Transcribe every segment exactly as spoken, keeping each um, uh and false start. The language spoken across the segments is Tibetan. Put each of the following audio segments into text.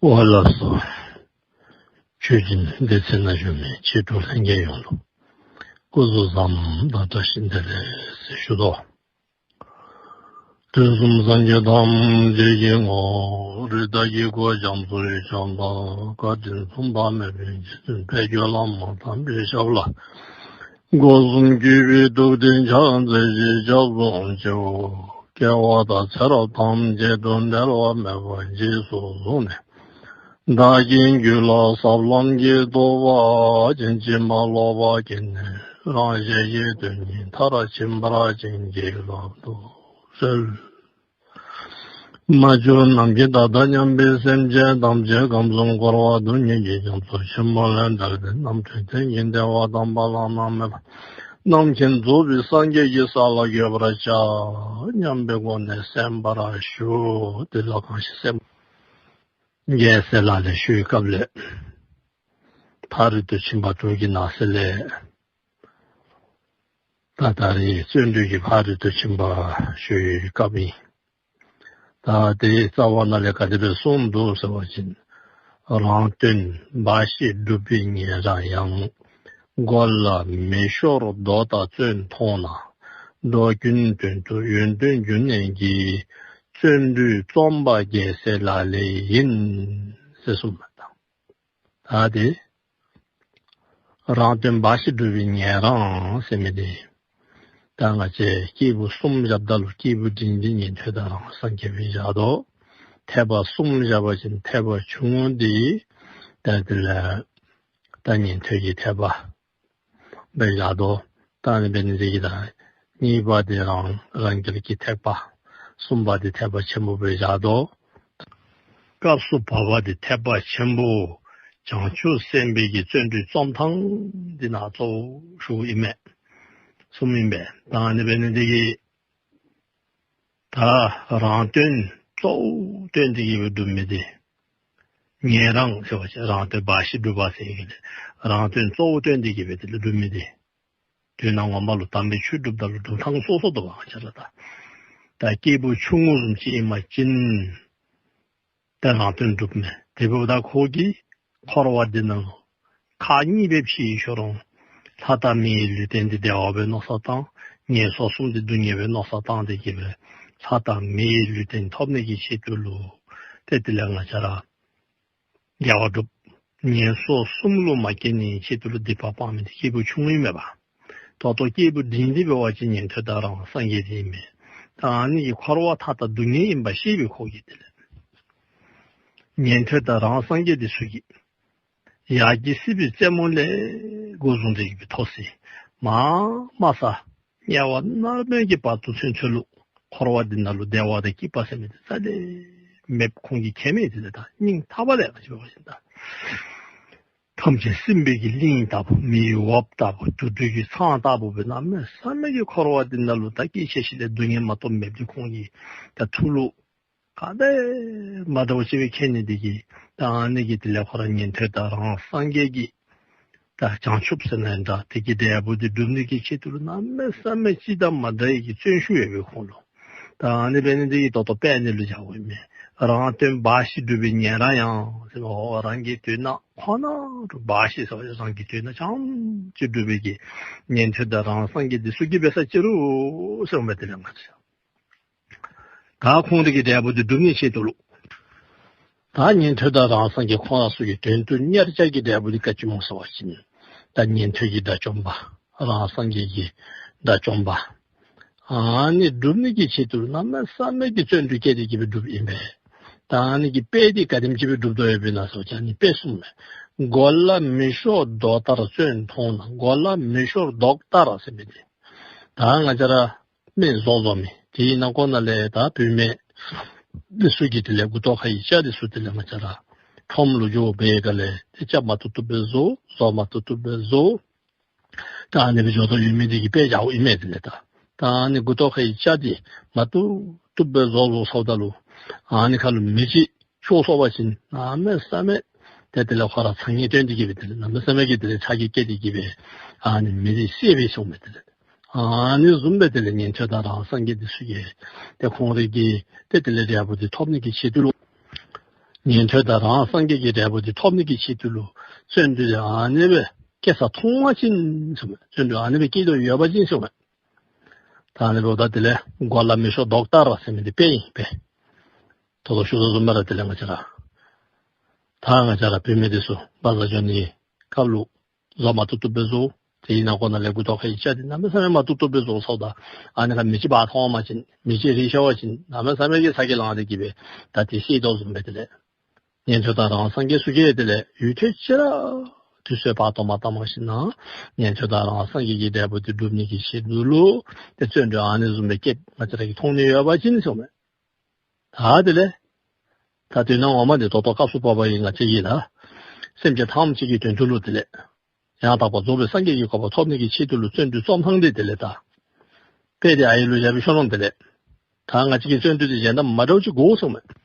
འོ་ལགས་སོ། ཆོས་སྦྱིན་སྡེ་ཚན་ན་བཞུགས་མི་ཆོས་གྲོགས་ལྷན་རྒྱས་ཡོངས་ལ་སྐུ་གཟུགས་བཟང་དང་བཀྲ་ཤིས་བདེ་ལེགས་ཞུ་དོ། དུས་གསུམ་སངས་རྒྱས་ཐམས་ཅད་ཀྱི་ངོ་བོ་རིགས་བདག་བཞི་པོ་རྒྱ་མཚོ་ཡི་ཁྱབ་བདག་བཀའ་དྲིན་མཚུངས་པ་མེད་པའི་རྗེ་བཙུན་དཔལ་སྤྱོད་བླ་མ་དམ་པའི་ཞབས་ལ། སྒོ་གསུམ་གུས་པས་ཐུགས་བརྟན་ཕྱག་འཚལ་ཞིང་སྐྱབས་སུ་མཆིའོ། སྐྱེ་བ་དང་ཚེ་རབས་ཐམས་ཅད་དུ་འབྲལ་བ་མེད་པར་རྗེས་སུ་བཟུང་ནས། བདག་གི་རྒྱུད་ལ་ཟབ་ལམ་གྱི་རྟོགས་པ་ཅན་ཕྱིན་པ་ལོག་པ་ཀུན་ནས་རང་གཞལ་ཡས་དོན་གཉིས་མཐར་ཕྱིན་པར་བྱིན་གྱིས་བརླབ་ཏུ་གསོལ། མ་གྱུར་ནམ་མཁའི་མཐའ་དང་མཉམ་པའི་སེམས་ཅན་ཐམས་ཅད་ཁམས་གསུམ་འཁོར་བ་སྡུག་བསྔལ་གྱི་རྒྱ་མཚོ་ཆེན་པོ་ལས་བསྒྲལ་ཏེ་རྣམ་གྲོལ་མཚན་ཉིད་བདེ་བ་དམ་པ་བླ་ན་མེད་པ་རྣམ་མཁྱེན་རྫོགས་པའི་སངས་རྒྱས་ཀྱི་ས་ལ་འགོད་པར་བྱ་སྙམ་པའི་སྒོ་ནས་གསན་པར་ཞུ། དེ་ལ་གང་ཞིག་སེམས་རྒྱལ་སྲས་ལག་ལེན་ཞུ་བའི་སྐབས་ལས། ཕ་རོལ་ཏུ་ཕྱིན་པ་དྲུག་གི་ནང་གསེས་ལས། ད་ལྟ་རེས་བརྩོན་འགྲུས་ཀྱི་ཕ་རོལ་ཏུ་ཕྱིན་པ་ཞུ་བའི་སྐབས་ཡིན། ད་དེའི་རྩ་བ་ན་ལས་ག་དེ་སྦེ་གསུངས་འདུག་ཟེར་བ་ཅིན། རང་དོན་འབའ་ཞིག་སྒྲུབ་པའི་ཉན་རང་ཡང་། མགོ་ལ་མེ་ཤོར་རྡོ་ལྟར་བརྩོན་མཐོང་ན། འགྲོ་ཀུན་དོན་དུ་ཡོན་ཏན་རྒྱུ་གནས་ཀྱི། བརྩོན་འགྲུས་རྩོམ་པ་རྒྱལ་སྲས་ལག་ལེན་ཡིན། ཟེར་གསུངས་པ་དང་། ད་དེ། རང་དོན་འབའ་ཞིག་སྒྲུབ་པའི་ཉན་རང་ཟེར་མི་དེ། ད་ང་བཅས་སྐྱེས་བུ་གསུམ་བཞག་ད་ལུ་སྐྱེས་བུ་འབྲིང་འདི་ཉན་ཐོས་དང་རང་སངས་རྒྱས་སྦེ་བཞག་དོ། ཐེག་པ་གསུམ་བཞག་པ་ཅིན་ཐེག་པ་ཆུང་ངུ་འདི། ད་དེ་ལ། ད་ཉན་ཐོས་ཀྱི་ཐེག་པ་སྦེ་བཞག་དོ། ད་ནི་འབད་ནི་འདི་གིས་ད། གཉིས་པ་དེ་རང་རང་རྒྱལ་གྱི་ཐེག་པ། གསུམ་པ་དེ་ཐེག་པ་ཆེན་པོ་སྦེ་བཞག་དོ། སྐབས་སུ་བབ་པ་དེ་ཐེག་པ་ཆེན་པོ། བྱང་ཆུབ་སེམས་དཔའི་གི་བརྩོན་འགྲུས་རྩོམ་ཐངས་འདི་ནང་གཙོ་བོ་ཞུ་ཨིན་མས། གསུམ་ཨིན་པས། ད་ནི་འབད་ནི་འདི་གིས། ད་རང་དོན་གཙོ་བོ་བཏོན་ཏེ་གི་སྦེ་སྒྲུབ་མི་དེ། ཉན་རང་ཟེར་བ་ཅིན་རང་དོན་འབའ་ཞིག་སྒྲུབ་པ་ཟེར་གི་ལས། རང་དོན་གཙོ་བོ་བཏོན་ཏེ་གི་སྦེ་དེ་ལས་སྒྲུབ་མི་དེ། དོན་དག་ངོ་མ་ལུ་དམ་པའི་ཆོས་སྒྲུབ་ད་ལུ་སྒྲུབ་ཐངས་སོ་སོ་འདུག་པ་ང་བཅས་ར་ད། ད་སྐྱེས་བུ་ཆུང་ངུ་བཟུམ་ཅིག་ཨིན་པ་ཅིན། ད་རང་དོན་སྒྲུབ་མི་དེ་འབདཝ་ད་ཁོ་གིས་འཁོར་བ་འདི་ནང་ལུ་ཁག་གཉིས་སྦེ་ཕྱེ་ཡི་ཤོ་རོང་། ལྷ་དང་མིའི་ལུས་རྟེན་འདི་བདེ་བ་སྦེ་མནོ་བསམ་བཏང་། ངན་སོང་གསུམ་འདི་སྡུག་བསྔལ་སྦེ་མནོ་བསམ་བཏང་སྟེ་གི་སྦེ་ལྷ་དང་མིའི་ལུས་རྟེན་ཐོབ་ནི་གི་ཆེད་དུ་ལུ། ཏེ་དེ་ལས་ང་བཅས་ར་དགེ་བ་སྒྲུབ། ངན་སོང་གསུམ་ལུ་མ་སྐྱེ་ནི་ཆེད་དུ་ལུ་སྡིག་པ་སྤང་མི་དེ་སྐྱེས་བུ་ཆུང་ངུ་ཨིན་མས་པ། ད་ལྟོ་སྐྱེས་བུ་འབྲིང་འདི་འབད་བ་ཅིན་ཉན་ཐོས་དང་རང་སངས་རྒྱས་འདི་ཨིན་མས། ད་ཨ་ནི་གི་འཁོར་བ་མཐའ་དག་སྡུག་བསྔལ་ཨིན་པ་ཤེས་པའི་ཁོ་གིས་དེ་ལས། ཉན་ཐོས་དང་རང་སངས་རྒྱས་འདི་ཚུ་གིས། ཡར་གྱི་སྲིད་པའི་རྩེ་མོ་ལས་འགོ་བཟུང་སྟེ་གི་སྦེ་ཐོག་སེ། མར་མ་ས། དམྱལ་བ་མནར་མེད་ཀྱི་བར་དུ་ཚུན་ཚོད་ལུ། འཁོར་བ་འདི་ནང་ལུ་བདེ་བ་དང་སྐྱིད་པ་ཟེར་མི་དེ་རྩ་ལས་མེདཔ་ཁོང་གིས་མཁྱེན་མི་དེ་ལས་ད་སྙིང་ཐག་པ་ལས་ང་བཅས་འབད་བ་ཅིན་ད། ཐམས་ཅད་སྲིད་པའི་གི་གླིང་ལྟ་བུ་མིའི་འོབས་ལྟ་བུ་དུད་འགྲོའི་གི་ཚང་ལྟ་བུ་སྦེ་གནམ་མེད་ས་མེད་ཀྱི་འཁོར་བ་འདི་ནང་ལུ་ད་སྐྱེ་ཤི་ཤི་ལས་སྡུག་བསྔལ་མ་གཏོགས་མེདཔ་འདི་ཁོང་གིས་ད་ཐུགས་ལུ། ག་དེ་མ་འདྲཝ་ཅིག་སྦེ་མཁྱེན་ནི་དེ་གིས་ད་ཨ་ནི་གི་དེ་ལས་ཁོ་ར་ཉན་ཐོས་དང་རང་སངས་རྒྱས་ཀྱི། ད་བྱང་ཆུབ་ཟེར་ན་འདྲ་དེ་གི་འབྲས་བུ་དེ་སྒྲུབ་ནི་གི་ཆེད་དུ་ལུ་གནམ་མེད་ས་མེད་ཅི་དང་མ་འདྲ་བའི་གི་བརྩོན་ཤུགས་ཡོད་པའི་ཁོང་ལུ། ད་ཨ་ནི་འབད་ནི་དེ་གིས་ད་ལྟོ་དཔེ་ཨ་ནི་ལུ་བཞག་དགོ་མས། རང་དོན་འབའ་ཞིག་སྒྲུབ་པའི་ཉན་རང་ཡང་ཟེར་བ་འོ་རང་གི་དོན་དག་ཁོ་ན་འབའ་ཞིག་ཟེར་བ་རང་གི་དོན་དག་རྐྱངམ་ཅིག་སྒྲུབ་པའི་གི་ཉན་ཐོས་དང་རང་སངས་རྒྱས་དེ་ཚུ་གིས་འབད་ས་ཅི་རུང་ཟེར་བ་དེ་ལས་མ་ཟེར། ད་ཁོང་རའི་གི་འབྲས་བུ་དེ་སྒྲུབ་ནི་ཆེད་དུ་ལུ། ད་ཉན་ཐོས་དང་རང་སངས་རྒྱས་ཁོང་ར་ཚུ་གི་དོན་དུ་གཉེར་བྱ་གི་འབྲས་བུ་དེ་ག་ཅི་སྨོ་ཟེར་བ་ཅིན། ད་ཉན་ཐོས་ཀྱི་དགྲ་བཅོམ་པ། རང་སངས་རྒྱས་ཀྱི་དགྲ་བཅོམ་པ། ཨ་ནི་སྒྲུབ་ནི་གི་ཆེད་དུ་གནམ་མེད་ས་མེད་ཀྱི་བརྩོན་འགྲུས་བསྐྱེད་དེ་གི་སྦེ་སྒྲུབ་ཨིན་པས། ད་ཨ་ནི་གི་དཔེ་དེ་ག་དེམ་ཅིག་སྦེ་སྒྲུབ་དོ་ཡོདཔ་ཨིན་ན་ཟེར་བ་ཅིན་ཨ་ནི་དཔེ་གསུངས་མས། མགོ་ལ་མེ་ཤོར་རྡོ་ལྟར་བརྩོན་མཐོང་ན། མགོ་ལ་མེ་ཤོར་རྡོ་ལྟར་ཟེར་མི་དེ། ད་ང་བཅས་ར། སྨན་བཟོ་བཟོ་མི་དེའི་ནང་ཁོ་ན་ལས་ད་བུད་མེད་འདི་ཚུ་གིས་དེ་ལས་མགུ་ཏོ་ཁ་ཡི་སྐྱ་འདི་ཚུ་དེ་ལས་ང་བཅས་ར་ཁྲོམ་ལུ་འགྱོ་བའི་སྒང་ལས་དེ་སྐྱ་མ་བཏུབ་བཏུབ་སྦེ་བཟོ། བཟོ་མ་བཏུབ་བཏུབ་སྦེ་བཟོ། ད་ཨ་ནི་སྦེ་འགྱོ་དོ་ཡོད་མི་འདི་གིས་དཔེ་བཞག་དགོ་ཨིན་མས། དེ་ལས་ད་ད་ཨ་ནི་མགུ་ཏོ་ཁ་ཡི་སྐྱ་འདི་མ་བཏུབ་བཏུབ་སྦེ་བཟོ་བཟོ་ཚརཝ་ད་ལུ་ཨ་ནི་ཁ་ལུ་མེ་ཅིག་ཤོར་སོང་པ་ཅིན་གནམ་མེད་ས་མེད་དེ་དེ་ལས་ཁོ་ར་ཚ་ངེས་སྟོན་ཏེ་གི་སྦེ་དེ་ལས་གནམ་མེད་ས་མེད་ཀྱི་དེ་ལས་ཚ་གྱང་སྐྱེས་ཏེ་གི་སྦེ་ཨ་ནི་མེ་དེ་བསད་སྦེ་སོང་མས། དེ་ལས་ཨ་ནི་བཟུམ་སྦེ་དེ་ལས་ཉན་ཐོས་དང་རང་སངས་རྒྱས་འདི་ཚུ་གིས་དེ་ཁོང་རའི་གི་དེ་དེ་ལས་འབྲས་བུ་དེ་ཐོབ་ནི་གི་ཆེད་དུ་ལུ་ ཉན་ཐོས་དང་རང་སངས་རྒྱས་ཀྱི་འབྲས་བུ་དེ་ཐོབ་ནི་གི་ཆེད་དུ་ལུ་བརྩོན་འགྲུས་ཨ་ནི་སྦེ་སྐྱེ་ས་མཐོང་བ་ཅིན་གསུངས་མས། བརྩོན་འགྲུས་ཨ་ནི་སྦེ་སྐྱེ་དོ་ཡོད་པ་ཅིན་གསུངས་མས། ད་ཨ་ནི་འབདཝ་ད་དེ་ལས་མགོ་ལ་མི་ཤོག་རྡོག་ལྟར་ཟེར་མི་འདི་དཔེ་ཨིན་པས། ད་ལྟོ་ཞུ་དོ་བཟུམ་སྦེ་ར་དེ་ལས་ང་བཅས་ར་ད་ང་བཅས་ར་བུད་མེད་དེ་ཚུ་བཛྲ་འབྱོན་ནི་སྐབས་ལུ་བཟོ་མ་ཐུབ་ཐུབ་སྦེ་བཟོ། དེ་ཡི་ནང་ཁོ་ན་ལས་མགུ་ཏོ་ཁ་ཡི་ཆ་དེ་གནམ་མེད་ས་མེད་མ་ཐུབ་ཐུབ་སྦེ་བཟོ་སོང་ད། ཨ་ནི་ཁ་མི་ཅིག་བ་མཐོང་བ་ཅིན་མི་ཅིག་རིག་ཤར་བ་ཅིན་གནམ་མེད་ས་མེད་ཀྱི་ཚ་གྱང་ལངས་ཏེ་གི་སྦེ་ད་དེ་བསད་དོ་བཟུམ་སྦེ་དེ་ལས། ཉན་ཐོས་དང་རང་སངས་རྒྱས་ཚུ་གིས་དེ་ལས་ཡུན་ཐུང་ཅིག་ར་དུས་ཚོད་བར་དོ་མ་བཏང་བ་ཞིག་ན་ཉན་ཐོས་དང་རང་སངས་རྒྱས་ཀྱི་འབྲས་བུ་དེ་སྒྲུབ་ནི་གི་ཆེད་དུ་ལུ་དེ་བརྩོན་འགྲུས་ཨ་ནི་བཟུམ་སྦེ་སྐྱེ་ང་བཅས་ར་གིས་མཐོང་ནི་ཡོད་པ་ཅིན་གསུངས་མས། ད་དེ་ལས། ད་དོན་ངོ་མ་འདི་ད་ལྟོ་སྐབས་སུ་བབ་པ་ཡི་ང་བཅས་ཀྱིས་ལ། སེམས་ཅན་ཐམས་ཅད་ཀྱི་དོན་དུ་ལུ་དེ་ལས། ཡང་དག་པར་རྫོགས་པའི་སངས་རྒྱས་ཀྱི་གོ་འཕང་ཐོབ་ནི་གི་ཆེད་དུ་ལུ་བརྩོན་འགྲུས་རྩོམ་སྟངས་དེ་དེ་ལས་ད། དཔེ་དེ་ཨ་ཡི་ལུ་ཡ་བི་ཤོ་རོང་དེ་ལས། ད་ང་བཅས་ཀྱི་བརྩོན་འགྲུས་དེ་གཞན་དང་མ་འདྲཝ་ཅིག་དགོ་གསུངས་མས།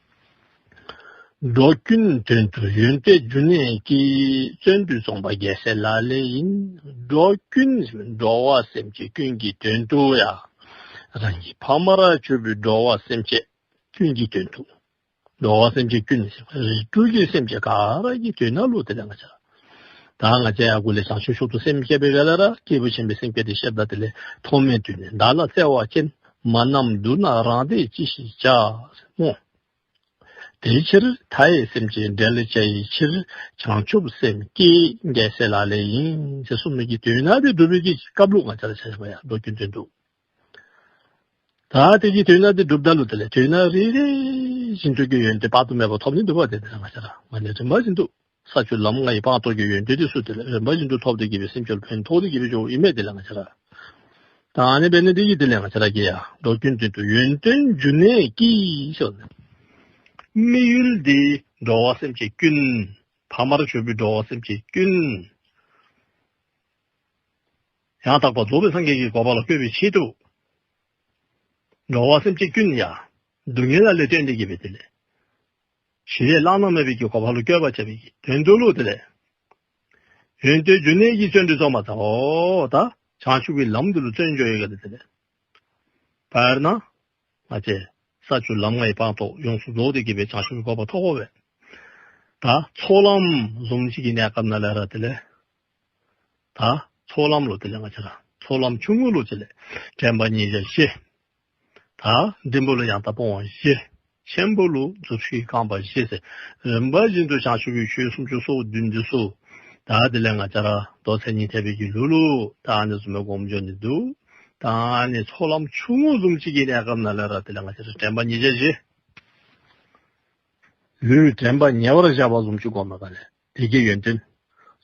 འགྲོ་ཀུན་དོན་དུ་ཡོན་ཏན་རྒྱུ་གནས་ཀྱི། བརྩོན་འགྲུས་རྩོམ་པ་རྒྱལ་སྲས་ལག་ལེན་ཡིན། འགྲོ་ཀུན་འགྲོ་བ་སེམས་ཅན་ཀུན་གྱི་དོན་དུ་ཡ། རང་གི་ཕ་མར་གྱུར་པའི་འགྲོ་བ་སེམས་ཅན་ཀུན་གྱི་དོན་དུ། འགྲོ་བ་སེམས་ཅན་ཀུན་ཟེར་བ་རིགས་དྲུག་གི་སེམས་ཅན་ག་ར་གི་དོན་ན་ལུ་དེ་ལས་ང་བཅས་ར། ད་ང་བཅས་ཡར་སྒོ་ལས་བྱང་ཆུབ་མཆོག་ཏུ་སེམས་བསྐྱེད་པའི་སྒང་ལས་ར་སྐྱེས་བུ་ཆེན་པོའི་སེམས་བསྐྱེད་དེ་བཤད་ད་དེ་ལས་ཐོག་མེད་དུས་ནས་བདག་ལ་བརྩེ་བ་ཅན། མ་རྣམས་བསྡུ་ན་རང་བདེ་ཅི་ཞིག་བྱ། སྨོ། དེ་ཕྱིར་མཐའ་ཡས་སེམས་ཅན་འབྲེལ་བྱ་ཡི་ཕྱིར། བྱང་ཆུབ་སེམས་བསྐྱེད་རྒྱལ་སྲས་ལག་ལེན་ཡིན། ཅེས་གསུངས་མི་གི་དོན་ན་དེ་སྒྲུབ་པའི་གི་སྐབས་ལུ་ང་བཅས་ར་ཆ་བཞག་པ་ཡ་འགྲོ་ཀུན་དོན་དུ། ད་དེ་གི་དོན་ན་དེ་སྒྲུབ་ད་ལུ་དེ་ལས་དོན་ན་རེ་རེ་བཞིན་དུ་གི་ཡོན་ཏན་དཔག་ཏུ་མེད་པ་ཐོབ་ནི་འདུག་པ། དེ་དེ་ལས་ང་བཅས་ར་མ་ནི་རིམ་པ་བཞིན་དུ་ས་བཅུ་ལམ་ལྔ་ཡི་སྤངས་རྟོགས་ཀྱི་ཡོན་ཏན་དེ་ཚུ་དེ་ལས་རིམ་པ་བཞིན་དུ་ཐོབ་སྟེ་གི་སྦེ་སེམས་ཅན་ལུ་ཕན་ཐོགས་ཏེ་གི་སྦེ་འགྱོཝ་ཨིན་མས། དེ་ལས་ང་བཅས་ར་ད་ཨ་ནི་འབད་ནི་དེ་གིས་དེ་ལས་ང་བཅས་ར་གིས་ཡ་འགྲོ་ཀུན་དོན་དུ་ཡོན་ཏན་རྒྱུ་གནས་ཀྱི་ཞེས་ཟེར། དམིགས་ཡུལ་དེ་འགྲོ་བ་སེམས་ཅན་ཀུན། ཕ་མར་གྱུར་པའི་འགྲོ་བ་སེམས་ཅན་ཀུན། ཡང་དག་པར་རྫོགས་པའི་སངས་རྒྱས་ཀྱི་གོ་འཕང་ལ་བཀོད་པའི་ཆེད་དུ། འགྲོ་བ་སེམས་ཅན་ཀུན་ཡང་སྡུག་བསྔལ་ལ་ལས་བཏོན་ཏེ་གི་སྦེ་དེ་ལས། ཞི་བདེ་བླ་ན་མེད་པའི་གི་གོ་འཕང་ལ་བཀོད་པར་བྱ་བའི་གི་དོན་དུ་ལུ་དེ་ལས། ཡོན་ཏན་རྒྱུ་གནས་ཀྱི་བརྩོན་འགྲུས་རྩོམ་པ་དང་། འོ་ད་བྱང་ཆུབ་ཀྱི་ལམ་དུ་ལུ་བརྩོན་འགྲུས་ཡོད་ག་དེ་དེ་ལས། དཔེར་ན། ང་བཅས་ས་བཅུ་ལམ་ལྔའི་སྤངས་རྟོགས་ཡོངས་སུ་རྫོགས་ཏེ་གི་སྦེ་བྱང་ཆུབ་ཀྱི་གོ་འཕང་ཐོབ་དགོ་པས། ད་ཚོགས་ལམ་བཟུམ་ཅིག་གི་གནས་སྐབས་ནང་ལས་ར་དེ་ལས། ད་ཚོགས་ལམ་ལུ་དེ་ལས་ང་བཅས་ར་ཚོགས་ལམ་ཆུང་ངུ་ལུ་དེ་ལས་དྲན་པ་ཉེར་བཞག་བཞི། ད་འབྲིང་པོ་ལུ་ཡང་དག་སྤོང་བ་བཞི། ཆེན་པོ་ལུ་རྫུ་འཕྲུལ་རྐང་པ་བཞི་ཟེར། རིམ་པ་བཞིན་དུ་བྱང་ཆུབ་ཀྱི་ཆོས་སུམ་ཅུ་སོ་བདུན་འདི་ཚུ། ད་དེ་ལས་ང་བཅས་ར་མདོ་མཚན་ཉིད་ཐེག་པའི་གི་ལུགས་ལུ་ད་ཨ་ནི་བཟུམ་སྦེ་སྒོམ་འགྱོ་ནི་འདུག། ད་ཨ་ནི་ཚོགས་ལམ་ཆུང་ངུ་བཟུམ་ཅིག་གི་གནས་སྐབས་ནང་ལས་ར་དེ་ལས་ང་བཅས་ར་དྲན་པ་ཉེར་བཞག་བཞི། ལུས་དྲན་པ་ཉེ་བར་བཞག་པ་བཟུམ་ཅིག་སྒོམ་པའི་སྒང་ལས་དེ་གི་ཡོན་ཏན།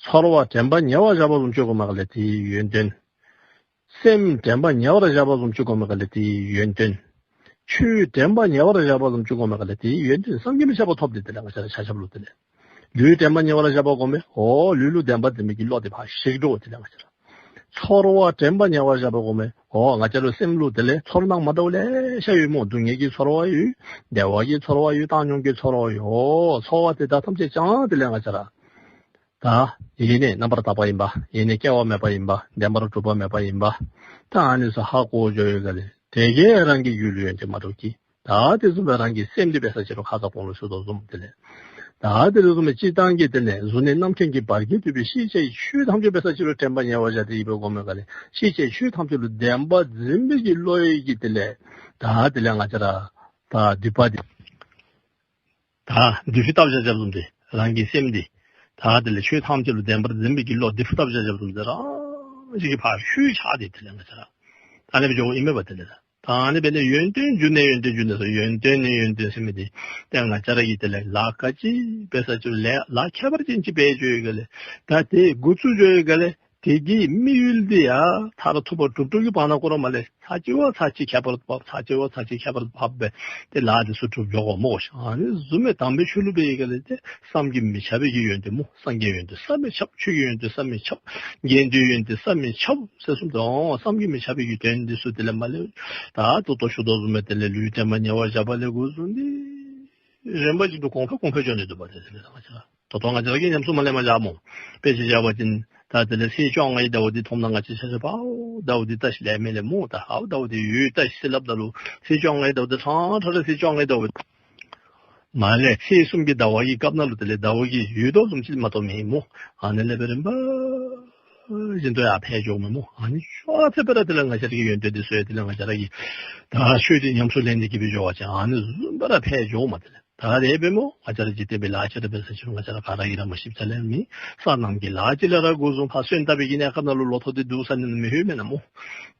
ཚོར་བ་དྲན་པ་ཉེ་བར་བཞག་པ་བཟུམ་ཅིག་སྒོམ་པའི་སྒང་ལས་དེའི་ཡོན་ཏན། སེམས་དྲན་པ་ཉེ་བར་བཞག་པ་བཟུམ་ཅིག་སྒོམ་པའི་སྒང་ལས་དེའི་ཡོན་ཏན། ཆོས་དྲན་པ་ཉེ་བར་བཞག་པ་བཟུམ་ཅིག་སྒོམ་པའི་སྒང་ལས་དེའི་ཡོན་ཏན་བསམ་གྱིས་མི་ཁྱབ་པ་ཐོབ་སྟེ་དེ་ལས་ང་བཅས་ར་ཆ་ཁྱབ་ལུ་དེ་ལས། ལུས་དྲན་པ་ཉེ་བར་བཞག་པ་སྒོམ་པས། འོ་ལུས་ལུ་བདེན་པ་བདེན་པའི་གི་བློ་དེ་ཕར་ཞིག་འགྲོ་དེ་ལས་ང་བཅས་ར། ཚོར་བ་དྲན་པ་ཉེ་བར་བཞག་པ་སྒོམ་པས། འོ་ང་བཅས་རའི་སེམས་ལུ་དེ་ལས་ཚོར་སྣང་མ་འདྲཝ་ལེ་ཤ་ཡོད་སྨོ། སྡུག་བསྔལ་གྱི་ཚོར་བ་ཡོད། བདེ་བ་གི་ཚོར་བ་ཡོད། བཏང་སྙོམས་ཀྱི་ཚོར་བ་ཡོད། འོ་ཚོར་བ་དེ་དག་ཐམས་ཅད་ཀྱང་དེ་ལས་ང་བཅས་ར། ད་ཡེ་ནས་རྣམ་པར་དག་པ་ཡིན་པ། ཡེ་ནས་སྐྱེ་བ་མེད་པ་ཡིན་པ། བདེན་པར་གྲུབ་པ་མེད་པ་ཡིན་པ། ད་ཨ་ནི་ཚུ་ཧ་གོ་འགྱོ་ཡོད་ག་ལས། དེ་གས་རང་གི་རྒྱུད་ལུ་ཡོན་ཏན་མ་གྲུབ་ཀྱི། ད་དེ་བཟུམ་སྦེ་རང་གི་སེམས་འདི་འབད་ས་ཅིག་རུང་ཁ་ཙ་གོང་ལུ་ཞུ་དོ་བཟུམ་དེ་ལས། ད་དེ་བཟུམ་སྦེ་སྤྱིར་བཏང་གི་དེ་ལས་གཟུགས་ནས་རྣམ་མཁྱེན་གྱི་བར་གྱིས་བསྡུས་པའི་ཤེས་བྱའི་ཆོས་ཐམས་ཅད་འབད་ས་ཅིག་རུང་དྲན་པ་ཉེ་བར་བཞག་སྟེ་ཡིད་དཔྱོད་སྒོམ་པའི་སྒང་ལས་ཤེས་བྱའི་ཆོས་ཐམས་ཅད་ལུ་བདེན་པ་འཛིན་པའི་གི་བློ་ཡིས་ཀྱི་དེ་ལས། ད་དེ་ལས་ང་བཅས་ར་ད་སྡིག་པ་དེ། ད་སྡིག་པའི་བཏབ་བཞག་བཞགཔ་བཟུམ་དེ་རང་གི་སེམས་འདི། ད་དེ་ལས་ཆོས་ཐམས་ཅད་ལུ་བདེན་པར་འཛིན་པའི་གི་བློ་སྡིག་པའི་བཏབ་བཞག་བཞགཔ་བཟུམ་དེ་རང་བཞིན་གྱིས་ཕར་ཞུ་ཆགས་ཏེ་དེ་ལས་ང་བཅས་ར། ད་ཨ་ནི་སྦེ་འགྱོཝ་ཨིན་མས་པ་དེ་ལས་ད། ད་ཨ་ནི་འབད་ནི་ཡོན་ཏན་རྒྱུ་ནས་ཡོན་ཏན་རྒྱུ་ནས་སོ་ཡོན་ཏན་ནི་ཡོན་ཏན་ཟེར་མི་དེ། ད་ང་བཅས་ར་གིས་དེ་ལས་ལཱ་ག་ཅི་འབད་ས་ཅིག་ལས་ལཱ་ཁྱད་པར་ཅན་ཅིག་འབད་འགྱོ་ཡི་ག་ལས། ད་དེ་འགོ་བཙུགས་འགྱོ་ཡི་ག་ལས། དེ་གི་དམིགས་ཡུལ་དེ་ཡང་མཐར་ཐུག་པ་གྲུབ་གྲུབ་ཀྱི་བར་ན་ཁོ་ར་མ་ལས་ཚར་གཅིག་བ་ཚར་གཅིག་ཁྱད་པར་དུ་འཕགས། ཚར་གཅིག་བ་ཚར་གཅིག་ཁྱད་པར་དུ་འཕགས་པས་དེ་ལཱ་དེ་ཚུ་གྲུབ་འགྱོ་དགོ་སྨོ་ཤིག། ཨ་ནི་བཟུམ་མའི་དམ་པའི་ཆོས་ལུགས་པའི་ཡི་ག་ལས་དེ་བསམ་གྱིས་མི་ཁྱབ་པའི་གི་ཡོན་ཏན་སྨོ། སངས་རྒྱས་ཡོན་ཏན་བསམ་མི་ཁྱབ། ཆོས་ཀྱི་ཡོན་ཏན་བསམ་མི་ཁྱབ། དགེ་འདུན་ཡོན་ཏན་བསམ་མི་ཁྱབ་ཟེར་གསུངས་ཏེ། འོ་བསམ་གྱིས་མི་ཁྱབ་པའི་གི་དོན་འདི་ཚུ་དེ་ལས་མ་ལས། ད་ད་ལྟོ་ཞུ་དོ་བཟུམ་སྦེ་དེ་ལས་ལུས་དྲན་པ་ཉེ་བར་བཞག་པ་ལས་འགོ་བཟུང་སྟེ། རིམ་པ་བཞིན་དུ་གོང་འཕེལ་གོང་འཕེལ་འགྱོ་ནི་འདུག་པ་དེ་དེ་ལས་ང་བཅས་ར། ད་ལྟོ་ང་བཅས་ར་གིས་ཉམས་སུ་མ་ལེན་པར་བཞག་སྨོ། དཔེ་ཅིག་བཞག་པ་ཅིན་ད་དེ་ལས་ཚེས་བཅོ་ལྔའི་ཟླཝ་འདི་མཐོང་ན་ང་བཅས་ཆ་ཁྱབ་ཨའོ་ཟླཝ་འདི་བལྟ་ཤིག་ལབ་མི་ལས་སྨོ། ད་ཨའོ་ཟླཝ་འདི་ཡོད་བལྟ་ཤིག་ཟེར་སླབ་ད་ལུ་ཚེས་བཅོ་ལྔའི་ཟླཝ་འདི་ཁྲང་ཁྲ་རེ་ཚེས་བཅོ་ལྔའི་ཟླཝ། མ་ལས་ཚེས་གསུམ་གྱི་ཟླ་བ་ཡི་སྐབས་ན་ལུ་དེ་ལས་ཟླ་བ་གི་ཡོད་དོ་བཟུམ་ཅིག་མ་གཏོགས་མེད་མོ། ཨ་ནི་ལས་པའི་རིམ་པ་བཞིན་དུ་ཡར་འཕེལ་འགྱོ་མི་མོ། ཨ་ནི་ཤོག་ཚེ་པེ་ར་དེ་ལས་ང་བཅས་ར་གི་ཡོན་ཏན་དེ་ཚུ་དེ་ལས་ང་བཅས་ར་གི་ད་ཆོས་དེ་ཉམས་སུ་ལེན་ནི་གི་བི་འགྱོ་བ་ཅིན་ཨ་ནི་བཟུམ་པ་ར་འཕེལ་འགྱོ་མ་དེ་ལས། ད་རེས་པའི་མོ་ང་བཅས་ར་འཇིག་རྟེན་པའི་ལཱ་ཅིག་ར་འབད་ས་ཅིག་རུང་ང་བཅས་ར་ག་ར་གིས་ར་མ་ཤེས་ཚར་ལས་མེད། སོ་ནམ་གྱི་ལཱ་ཅིག་ར་ར་འགོ་བཟུང་ཕར་སོན་བཏབ་པའི་གི་གནས་སྐབས་ན་ལུ་ལོ་ཐོག་དེ་བསྡུ་ས་ནི་མི་ལྷོད་མེན་ན་མོ།